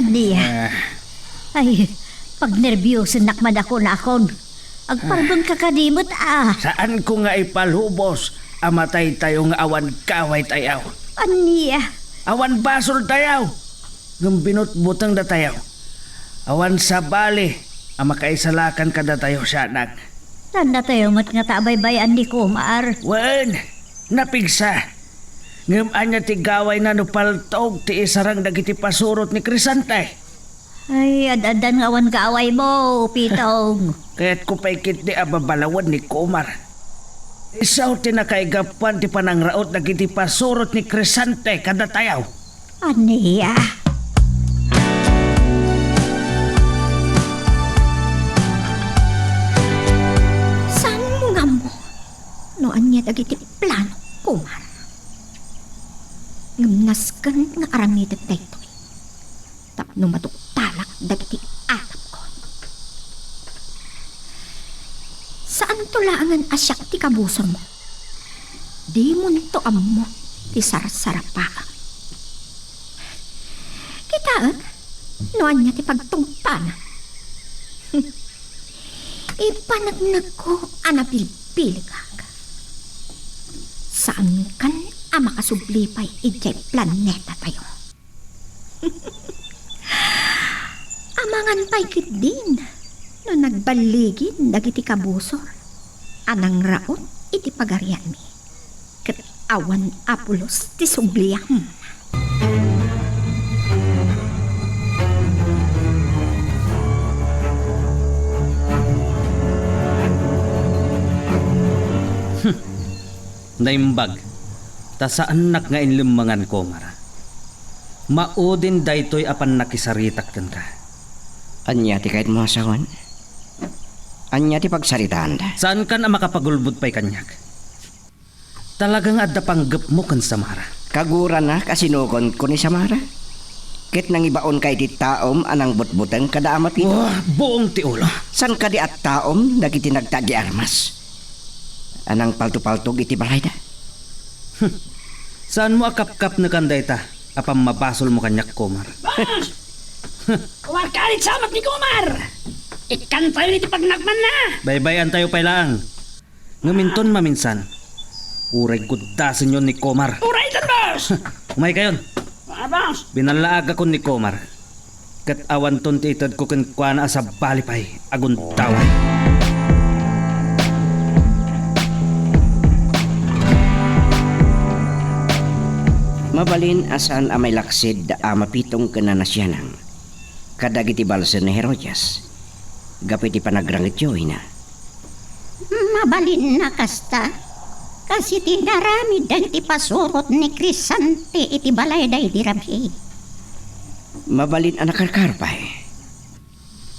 Ania? Ah. Ay, pagnerbiosennak man ako, nakon. Agparbengka kadi met a. Saanko nga ipalubos a mataytayo nga awan gawaytayo. Ania? Awan basoltayo. Ngem binutbutengdatayo. Awan sabali a makaisalakan kadatayo, sianang. Sannatayo met ngata a baybay-an ni Komar. Wen, napigsa. Ngem ania ti gawayna no paltog ti isarang dagiti pasurot ni Crisante? Ay, ad-addan nga awan gawaymo, Pitong. Kayatko pay ketdi a babalawen ni Komar. Isu ti nakaigapuan ti panangraot dagiti pasurot ni Crisante kadatayo. Ania? Saanmo nga ammo no ania dagiti plano, Komar. Ngem nasken nga aramidek daytoy tapno matuktalak dagiti atapko. Saanto laengen a siak ti kabusormo. Dimonto ammo ti sarsarapaam. Kitaem no ania ti pagtungpana. Ipanagnagko a nabilbilegak. Saankan a makasubli pay idiay planetatayo. Amangan pay ketdin no nagballigin dagiti kabusor a nangraot iti pagarianmi, ket awan a pulos ti subliam. Naimbag, ta saannak nga inlemmengan, Komar. Maudin daytoy a pannakisaritak kenka. Ania ti kayatmo a sawen? Ania ti pagsaritaanda? Saankan a makapagulbod pay kaniak. Talaga nga adda panggepmo ken Samara. Kaguranak a sinukonko ni Samara. Ket nangibaonka iti taom a nangbutbuteng kada Ama Pito. Oh, buong ti ulo. Saan kadi a taom dagiti nagtagi armas a nangpaltopaltog iti balayda? Hmm. Saanmo a kapkapnekan dayta a pammabasolmo kaniak, Komar? Boss! Kuarka iti samak ni Komar! Ikkantayo iti pagnakmanna! Baybay-antayo pay laeng. Ngem inton maminsan, uray guddasenyon ni Komar. Uray ita, boss! Umaykayon. Ah, boss! Binallaagakon ni Komar. Ket awanton ti itedko kenkuana a sabali pay a gundaway. Mabalin a saan a mailaksid a mapitong ken nanasianang kadagiti balsen ni Herodias gapu iti panagrangetyo, ina. Mabalin a kasta, kas iti inaramid dagiti pasurot ni Crescente iti balayda idi rabii. Mabalin a nakarkaro pay.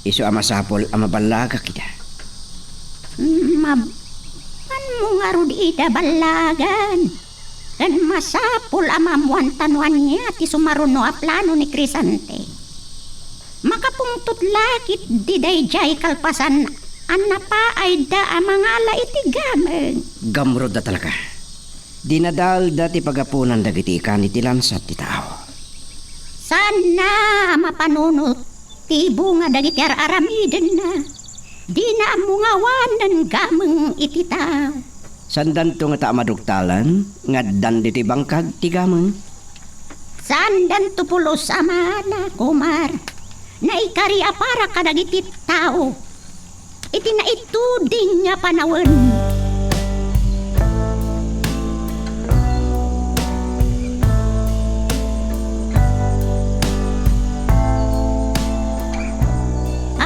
Isu a masapul a maballagak ida. Mab-, manmo ngarud ida ballagan. Ken masapul a maammoanta no ania ti sumaruno a plano ni Crescente. Makapungtot la ketdi daydiay kalpasan a napaayda a mangala iti gameng. Gamrudda talaga. Dinadalda ti pagapunan dagiti ikan iti lansat ti tao. Saanna a mapanunot ti bunga dagiti ar-aramidenna. Dina ammo nga awanen gameng iti tao. Saandanto ngata a maduktalan nga addan ditoy bangkag ti gameng? Saandanto pulos a maala, kumar. Naikari a para kadagiti tao iti naituding a panawen.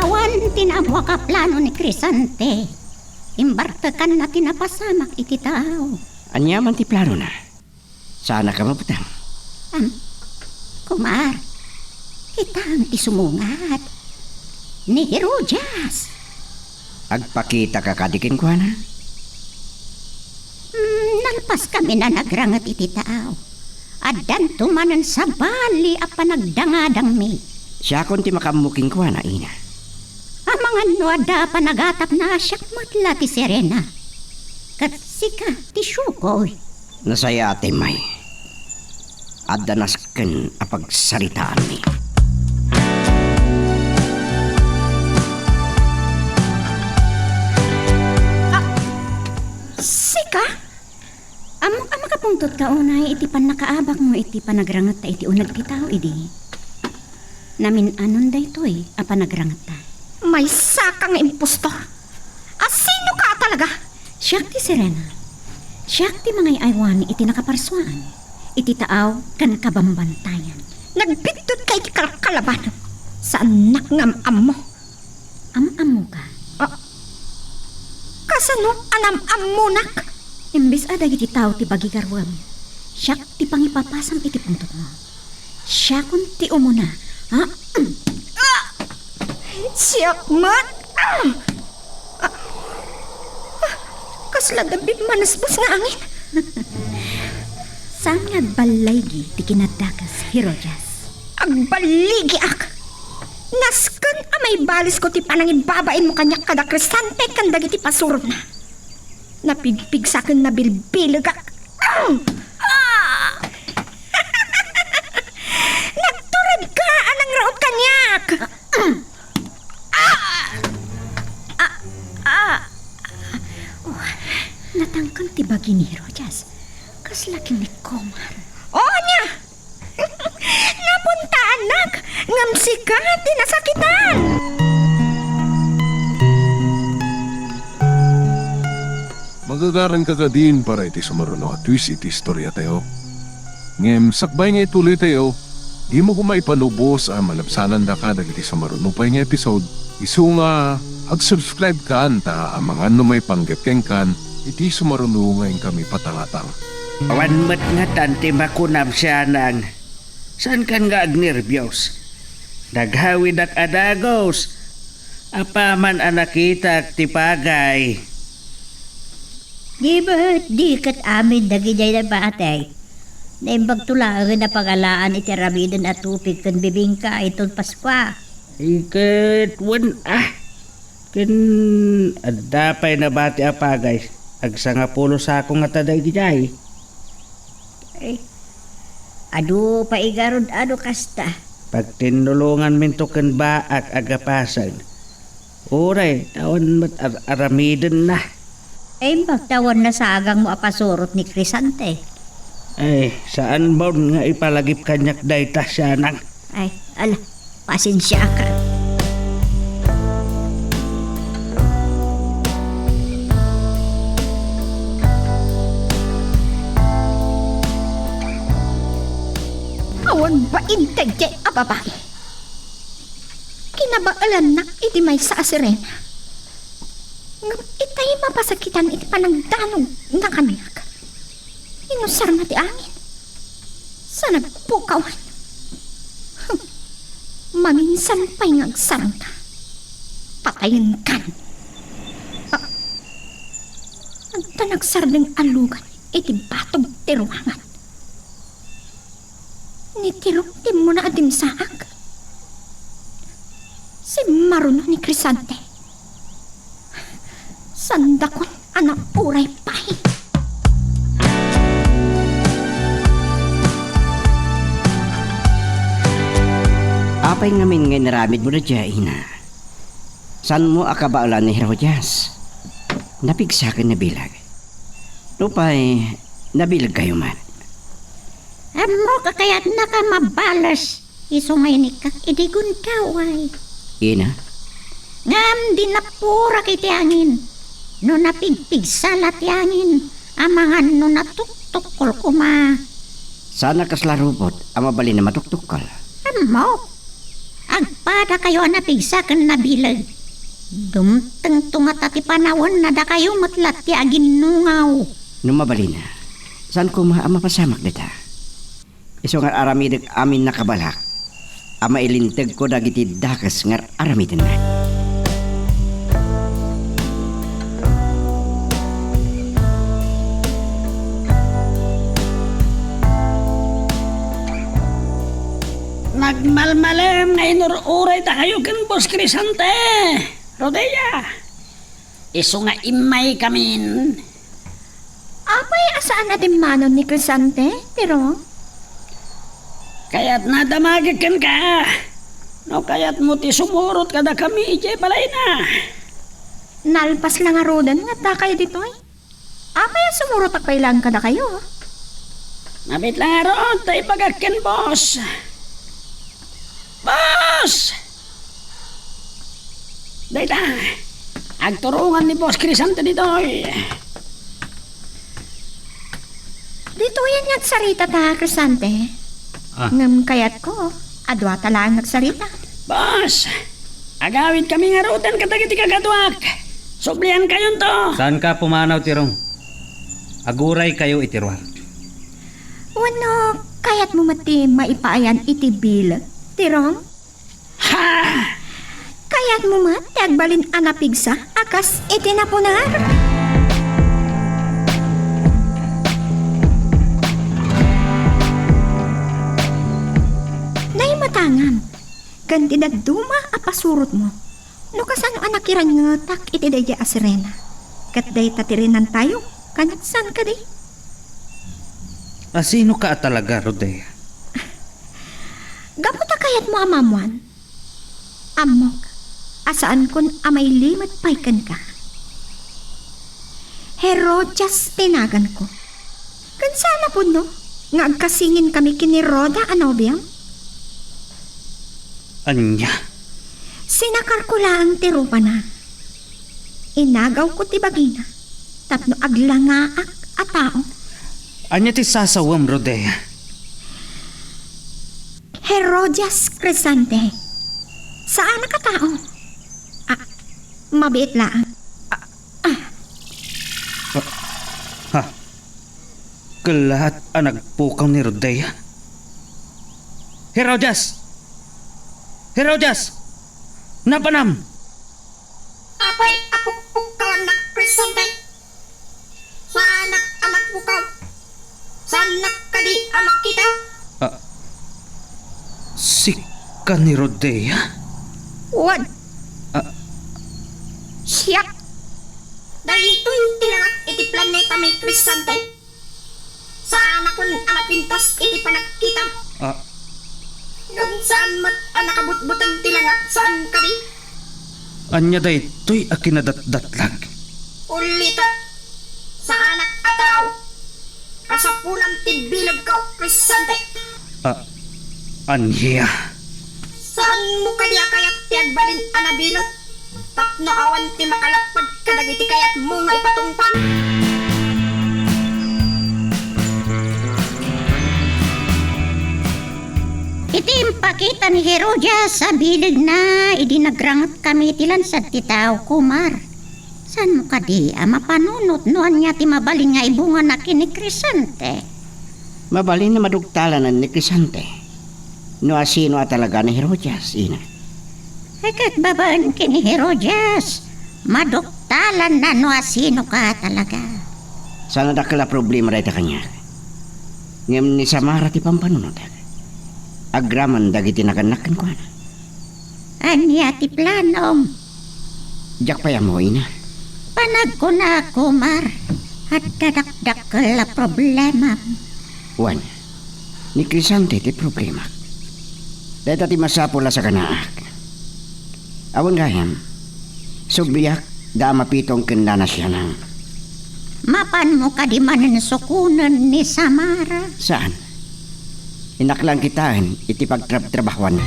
Awan ti nabuak a plano ni Crescente. Imbartekanna ti napasamak iti tao. Ania man ti planona? Saanak a mabuteng. Am, kumar, kitam ti sumungat. Ni Herodias. Agpakitaka kadi kenkuana? Mm, nalpaskami a nagranget iti tao. Addanto manen sabali a panagdangadangmi. Siakon ti makaammo kenkuana, ina. Amangan no adda a panagatapna, siak met la ti sirena. Ket sika ti siokoy. Nasayaat, May. Adda nasken a pagsaritaanmi. Ah, sika? Ammok a makapungtotka unay iti pannakaabakmo iti panagrangetta iti uneg ti tao idi. Namin-anon daytoy a panagrangetta. Maysaka nga impostor! A sinoka a talaga? Siak ti sirena. Siak ti mangay-aywan iti nakaparsuaan, iti taaw ken kabambantayan. Nagbiddut ka iti kalkalabanem. Saannak nga am-ammo. Am-ammoka? Ah, kasano a nam-ammonak? Imbes a dagiti tao ti bagigaruem, siak ti pangipapasam iti pungtotmo. Siakon ti umuna. Ha? Ah! Siak met? Ah! Ah! Ah! Kasla David manusbos nga angin. Saan nga agballigi ti kinadakes, Herodias? Agbaligiak! Nasken a maibalisko ti panangibabainmo kaniak kada Crescente ken dagiti pasurotna. Napigpigsa ken nabilbilegak. Ah! Ah! Nagturedka a nangraot kaniak! Ah! Ah! Ah! Oh, natangken ti bagi ni Herodias. Kasla kinnikkoman. O, ania? Napuntaanak, ngem sika ti nasakitan. Magagaranka kadin para iti sumaruno a twist iti istoriatayo. Ngem sakbay nga ituloytayo, dimo koma ipanubos a malabsanandaka dagiti sumaruno pay nga episode. Isu nga, ag-subscribe kan ta amangan no maipanggep kenkan iti sumaruno nga inkami patangatang. Awan met ngatan ti makunam sianang. Saankan nga agnerbios? Naghawidak a dagus apaman a nakitak ti pagay. Di met, di ket amin dagidiay nabati. Naimbagto laengen a pagalaan iti aramiden a tupig ken bibingka inton Paskua. Iket wen, ah, ken adda pay nabati a pagay. Agsangapulo sako ngata dagidiay. Ay, adu pay garud a no kasta. Pagtinnulonganminto ken baak a gapasen. Uray, ta awan met ar-, aramidenna. Ay, imbag ta awan nasagangmo a pasurot ni Crescente. Ay, saan baon nga ipalagip kaniak dayta sianang. Ay, ala, pasensiakan. Intedye a babai. Kinabaelannak iti maysa a sirena. Ngem itay mapasakitan iti panangdanogna kaniak. Inusarna ti angin. Sa nagpukawan. Hm. Maminsan pay nga agsarangka. Patayenkan. Ah, adda nagsardeng a lugan iti batog ti ruangan. Ni Tirong ti immuna a dimsaak. Simmaruno ni Crisante. Sandakon a nauray pay. Apay ngamin nga inaramidmo daydiay, ina? Saanmo a kabaelan ni Herodias? Napigsa ken nabileg. Nupay nabilegkayo met? Ammok a kayatnaka mabales, isu nga inikkak idi gundaway. Ina? Ngem di napurak iti angin. No napigpigsa la ti angin, amangan no natuktukkol koma. Saan a kasla rupot a mabalin a matuktukkol? Ammok. Agpadakayo a napigsa ken nabileg. Dumtengto ngata ti panawen a dakayo met la ti aginnungaw. No mabalin, saan koma a mapasamak dita? Isu nga aramidek amin a kabalak a mailintegko dagiti dakes nga aramidenna. Nagmalmalem nga inur-uraytakayo ken Boss Crisante, Rodea. Isu nga immaykamin. Apay a saan a dimmanon ni Crisante, Tirong? Kayatna a damagek kenka. No kayatmo ti sumurot kadakami idiay balayna. Nalpas la ngaruden nga addakayo ditoy. Apay a sumurotak pay laeng kadakayo? Mabiit la ngarud ta ibagak ken boss. Boss! Dayta, agturongan ni Boss Crisante ditoy. Ditoyen nga agsaritata, Crisante. Ah. Ngem kayatko, adu ta laeng nga agsarita. Boss, agawidkami ngaruden kadagiti kakaduak. Subliankayonto. Saanka a pumanaw, Tirong. Aguraykayo iti ruar. Wenno, kayatmo met ti maipaayan iti bileg, Tirong? Ha! Kayatmo met ti agbalin a napigsa a kas iti napunar? Naimatangam ken ti dadduma a pasurotmo no kasano a nakirangetak iti daydiay a sirena. Ket dayta ti rinantayo, kaniak saan kadi? A sinoka a talaga, Rodea? Gapu ta kayatmo a maammoan, ammok a saankon a mailimed pay kenka. Herodias ti naganko. Ken saan a pudno nga agkasinginkami ken ni Roda a nobiam? Ania? Sinakarko laeng ti rupana. Inagawko ti bagina tapno aglangaak a tao. Ania ti sasawem, Rodea? Herodias Crescente. Saanak a tao. Ah, mabiit laeng. Ah, ah. Ha? Kellaat a nagpukaw ni Rodea? Herodias! Herodias! Napanam! Apay a pukpukawannak, Crescente? Saanak a nagpukaw. Saannak kadi a makita? Ah, sika ni Rodea? Wen. Ah. Siak. Daytoy ti langak iti planetami, Crescente. Saanakon a napintas iti panagkitam. Ah. Ngem saan met a nakabutbuteng ti langak, saan kadi? Ania daytoy a kinadatdatlag? Ulitek, saanak a tao. Kasapulan ti bilegko, Crescente. Ah, ania? Saanmo kadi a kayat ti agbalin a nabileg? Tapno awan ti makalapped kadagiti kayatmo nga ipatungpal. Iti impakita ni Herodias a bilegna idi nagrangetkami iti lansad ti tao, Kumar. Saanmo kadi a mapanunot no ania ti mabalin nga ibungana ken ni Crescente? Mabalin a madugtalanan ni Crescente no asino a talaga ni Herodias, Ina. Ay, ket babaen ken ni Herodias, madugtalanna no asino ka talaga. Saan a dakkel a problema dayta kaniak. Ngem ni Samara ti pampanunotek. Agraman dagiti nagannak kenkuana. Ania ti planom? Diak pay ammo, Ina. Panagkunak, Kumar, adda dakdakkel a problemam. Wen, ni Crescente ti problemak. Dayta ti masapul a saganaak. Awan gayam, subliak da Ama Pitong ken Nana Sianang. Mapanmo kadi manen sukonen ni Samara? Saan. Innak lang kitaen iti pagtrabtrabahuanna.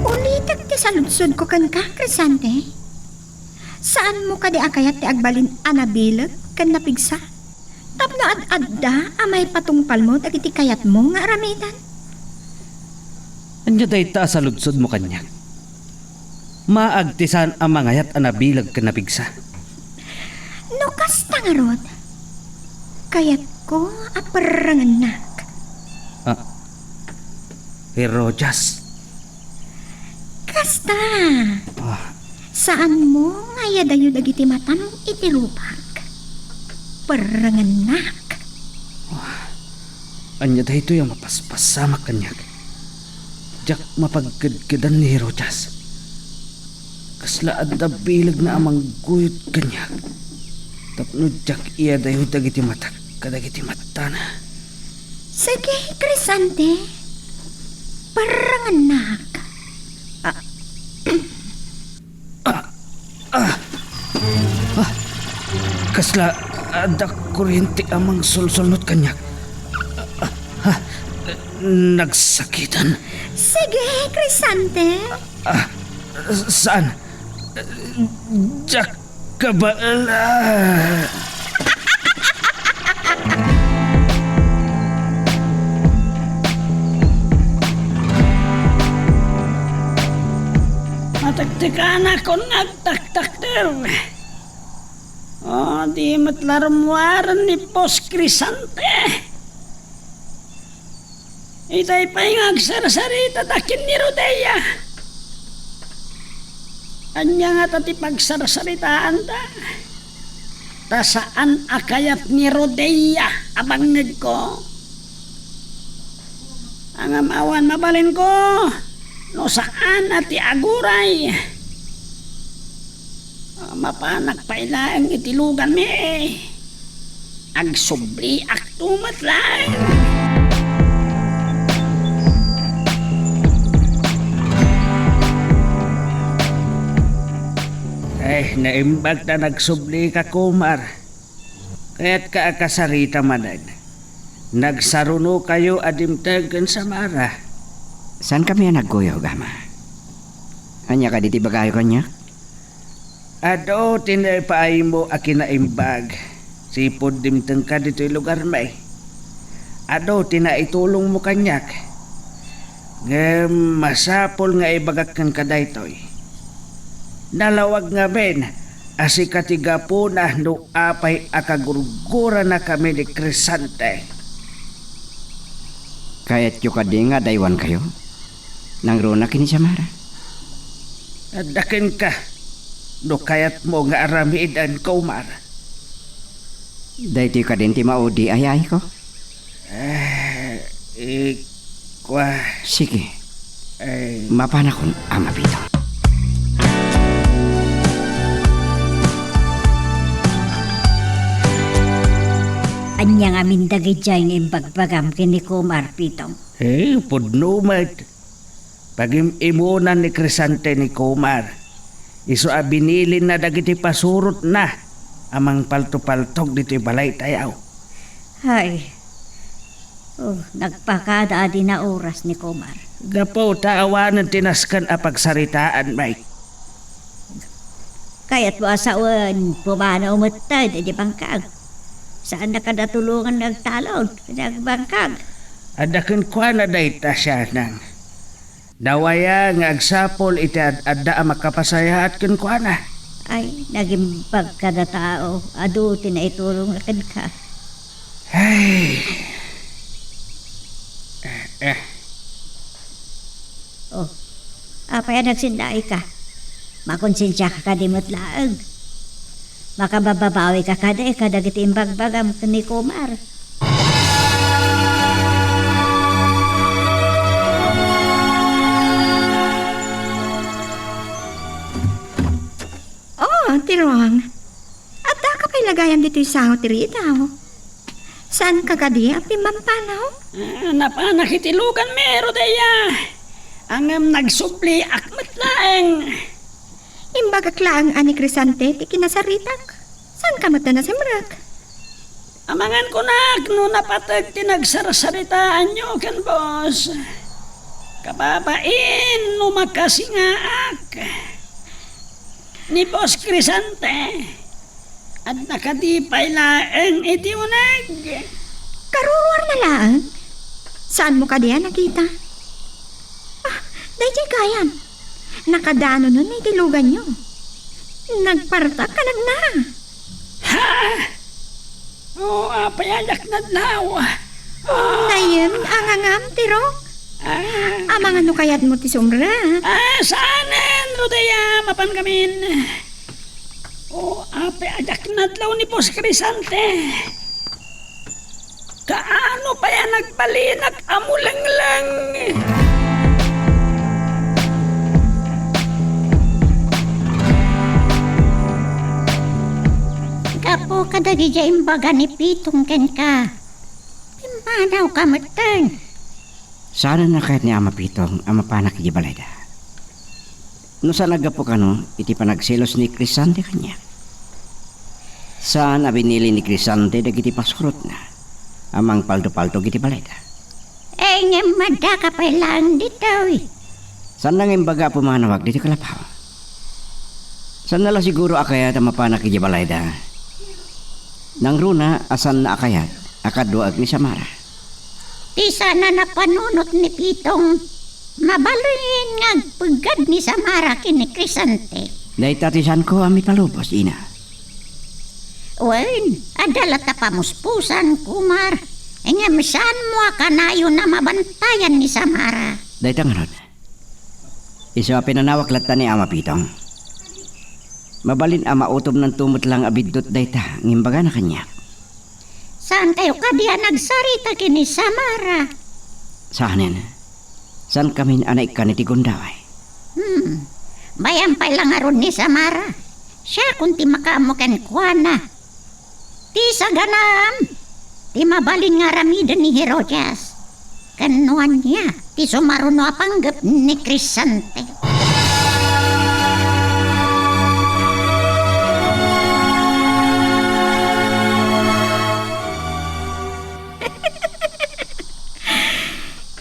Ulitek ti saludsodko kenka, Crescente. Saanmo kadi a kayat ti agbalin a nabileg ken napigsa? Tapno ad-adda a maipatungpalmo dagiti kayatmo nga aramiden? Ania dayta a saludsodmo kaniak? Maag ti saan a mangayat a nabileg ken napigsa. No kasta ngarud, kayatko a perrengennak. Ah, Herodias. Kasta. Ah. Saanmo nga iyadayo dagiti matam iti rupag? Perrengennak. Ah. Ania daytoy a mapaspasamak kaniak? Diak mapagkedkedan ni Herodias. Kasla adda bilegna a mangguyod kaniak tapno diak iyadayo dagiti matak kadagiti matana. Sige, Crescente. Perrengennak. Ah. Ah, ah, ah, kasla adda kuryente a mangsulsulnot kaniak. Ah, ah, nagsakitan. Sige, Crescente. Ah, saan? Diak kabaela. Matektekanakon nga agtaktakder. O, di met la rummuaren ni Boss Crescente. Itay pay nga agsarsarita da ken ni Rodea. Ania ngata ti pagsarsaritaanda? Ta saan a kayat ni Rodea a bangngegko. Ngem awan mabalinko no saan a ti aguray. Mapanak pay laeng iti luganmi. Agsubliakto met laeng. Ay, naimbag ta nagsublika, Kumar. Kayatka a kasarita manen. Nagsarunokayo a dimteng ken Samara. Saankami a nagkuyog, Ama. Ania kadi ti ibagayo kaniak? Adu ti naipaaymo a kinaimbag, sipud dimtengka ditoy lugarmi. Adu ti naitulongmo kaniak. Ngem masapul nga ibagak kenka daytoy. Nalawag ngamin a sika ti gapuna no apay a kagurguranakami ni Crescente. Kayatyo kadi nga adaywankayo? Nangruna ken ni Samara? Adda kenka, no kayatmo nga aramiden, Kumar. Daytoy kadin ti maudi a yaayko? Eh, ikua. Sige. Eh. Mapanakon, Ama Pito. Ania ngamin dagidiay nga imbagbagam ken ni Kumar Pitong? Eh, pudno met. Pagim-imunan ni Crescente ni Kumar, isu a binilinna dagiti pasurotna a mangpaltopaltog ditoy balaytayo. Hay, oh, nagpakada a dinaoras ni Kumar. Gapu ta awanen ti nasken a pagsaritaan, Mike. Kayatmo a sawen, pumanaw met ta idi bangkag. Saannaka natulongan nga agtalon ken agbangkag. Adda kenkuana dayta sianang. Nawaya nga agsapul iti ad-adda a makapasayaat kenkuana. Ay, nagimbagka a tao, adu ti naitulongna kenka. Ay. Eh, eh. Oh, apay a nagsindaayka? Makonsensiaka kadi met laeng? Makabababawika kadi kadagiti imbagbagam ken ni Kumar? Oh, Tirong. Addaka pay la gayam ditoy sango ti ridaw. Saanka kadi a pimmampanaw? Ah, napanak iti luganmi, Rodea. Ngem nagsubliak met laeng. Imbagak laeng a ni Crisante ti kinasaritak. Saanka met a nasimrek? Amangan kunak no napateg ti nagsarsaritaanyo ken boss. Kababain no makasingaak. Ni Boss Crisante, adda kadi pay laeng iti uneg? Karuruarna laeng? Saanmo kadi a nakita? Ah, daydiay gayam. Nakadanonen iti luganyo. Nagpartak kanagna. Ha? Oh, apay a diak nadlaw? Oh. Nayen, angangam, Tirong. Ah. Amangan no kayatmo ti sumrek. Ah, saanen, Rodea, mapan gamin. Oh, apay a diak nadlaw ni Boss Crisante. Kaano pay a nagbalinak a mulengleng? Gapu kadagiti imbaga ni Pitong kenka, pimmanawka metten. Saanen a kayat ni Ama Pitong a mapanak idiay balayda. No saan a gapu kano iti panagselos ni Crisante kaniak. Saan a binili ni Crisante dagiti pasurotna a mangpaltopaltog iti balayda. Eh, ngem addaka pay laeng ditoy. Saanna nga imbaga a pumanawak ditoy kalapaw. Saanna la siguro a kayat a mapanak idiay balayda. Nangruna a saanna a kayat a kaduaek ni Samara. Ti saan a napanunot ni Pitong, mabalin nga agpeggad ni Samara ken ni Crisante. Dayta ti saanko a mipalubos, Ina. Wen, adda latta pamuspusan, Kumar. Ngem saanmo a kanayon a mabantayan ni Samara. Dayta ngarud. Isu a pinanawak latta ni Ama Pitong. Mabalin a mautomnanto met laeng a biddut dayta nga imbagana kaniak. Saankayo kadi a nagsarita ken ni Samara? Saanen. Saankamin a naikkan iti gundaway. Hmm. Bayam pay la ngarud ni Samara. Siakon ti makaammo kenkuana. Ti saganaam, ti mabalin nga aramiden ni Herodias. Ken no ania ti sumaruno a panggep ni Crisante.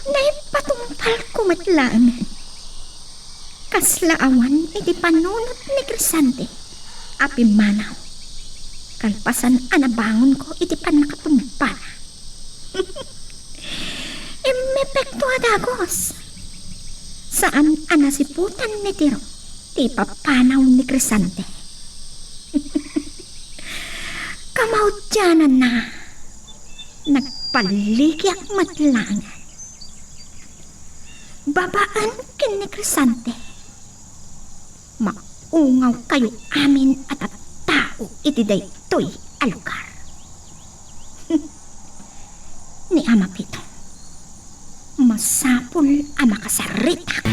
Naipatungpalko met laengen. Kasla awan iti panunot ni Crisante a pimmanaw. Kalpasan a nabangonko iti pannakatumbana. Immepekto a dagus. Saan a nasiputan ni Tiro ti ipapanaw ni Crisante. Kamaudiananna, nagpaligiak met laengen. Babaen ken ni Crisante, maungawkayo amin a tattao iti daytoy a lugar. Ni Ama Pito, masapul a makasaritak.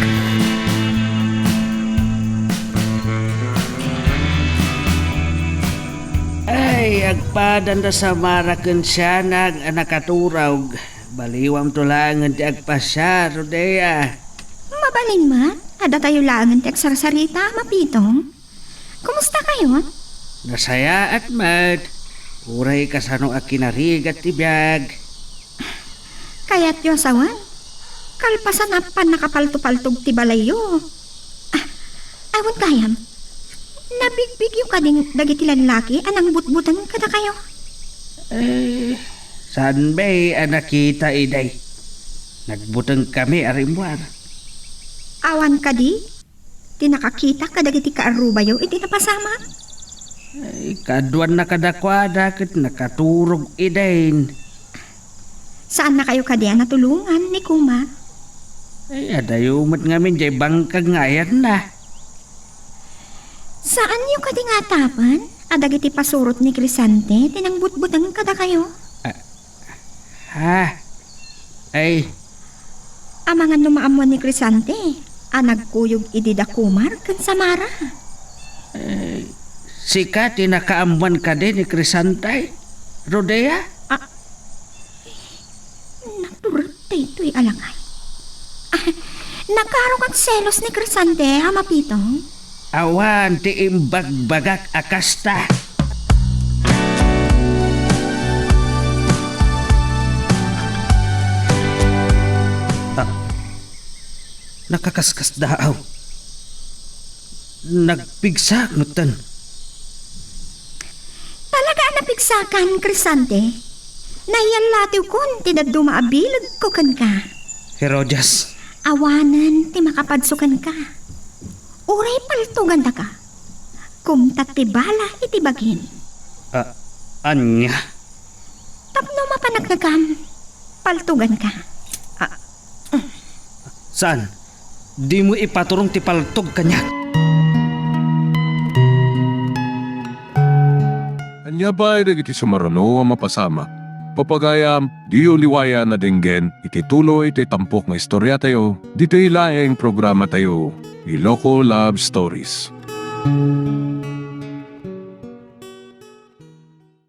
Ay, agpadan da Samara ken sianag a nakaturog. Baliwamto laengen ti agpasiar, Rodea. Mabalin met, adda tayo laengen ti agsarsarita, Ama Pitong. Kumusta kayo? Nasayaat met. Uray kasano a kinarigat ti biag. Kayatyo a sawen? Kalpasan a pannakapaltopaltog ti balayyo. Ah, awan gayam. Nabigbigyo kadin dagiti lallaki a nangbutbuteng kadakayo? Eh, saan bay a nakita iday? Nagbutengkami a rimmuar. Awan kadi ti nakakita kadagiti kaarrubayo iti napasamak? Ay, kaduanna kadakuada ket nakaturog idin. Saannakayo kadi a natulongan ni Kuma? Ay, adayo met ngamin jay bangkag nga ayanna. Saanyo kadi nga atapen a dagiti pasurot ni Crisante ti nangbutbuteng kadakayo? Ah, ha? Ay. Amangan no maammuan ni Crisante a nagkuyog idi da Kumar ken Samara. Eh, sika ti nakaammuan kadi ni Crisante, Rodea? Ah, naturep daytoy a lakay. Ah, nakaarok a selos ni Crisante, Ama Pitong? Awan ti imbagbagak a kasta. Ah, nakakaskasdaaw. Nagpigsak metten. Talaga a napigsakan, Crisante? Naiyallatiwkon ti dadduma a bilegko kenka. Herodias. Awanen ti makapadso kenka. Uray paltogandaka. Kumta ti bala iti bagim. Ah, ania? Tapno mapaneknekam, paltoganka. Ah, saan? Dimo ipaturong ti paltog kaniak. Ania pay dagiti sumaruno a mapasamak? Papagayam, diyo liwayan a denggen iti tuloy ti tampok nga istoriatayo, ditoy laeng programatayo, Iloko Love Stories.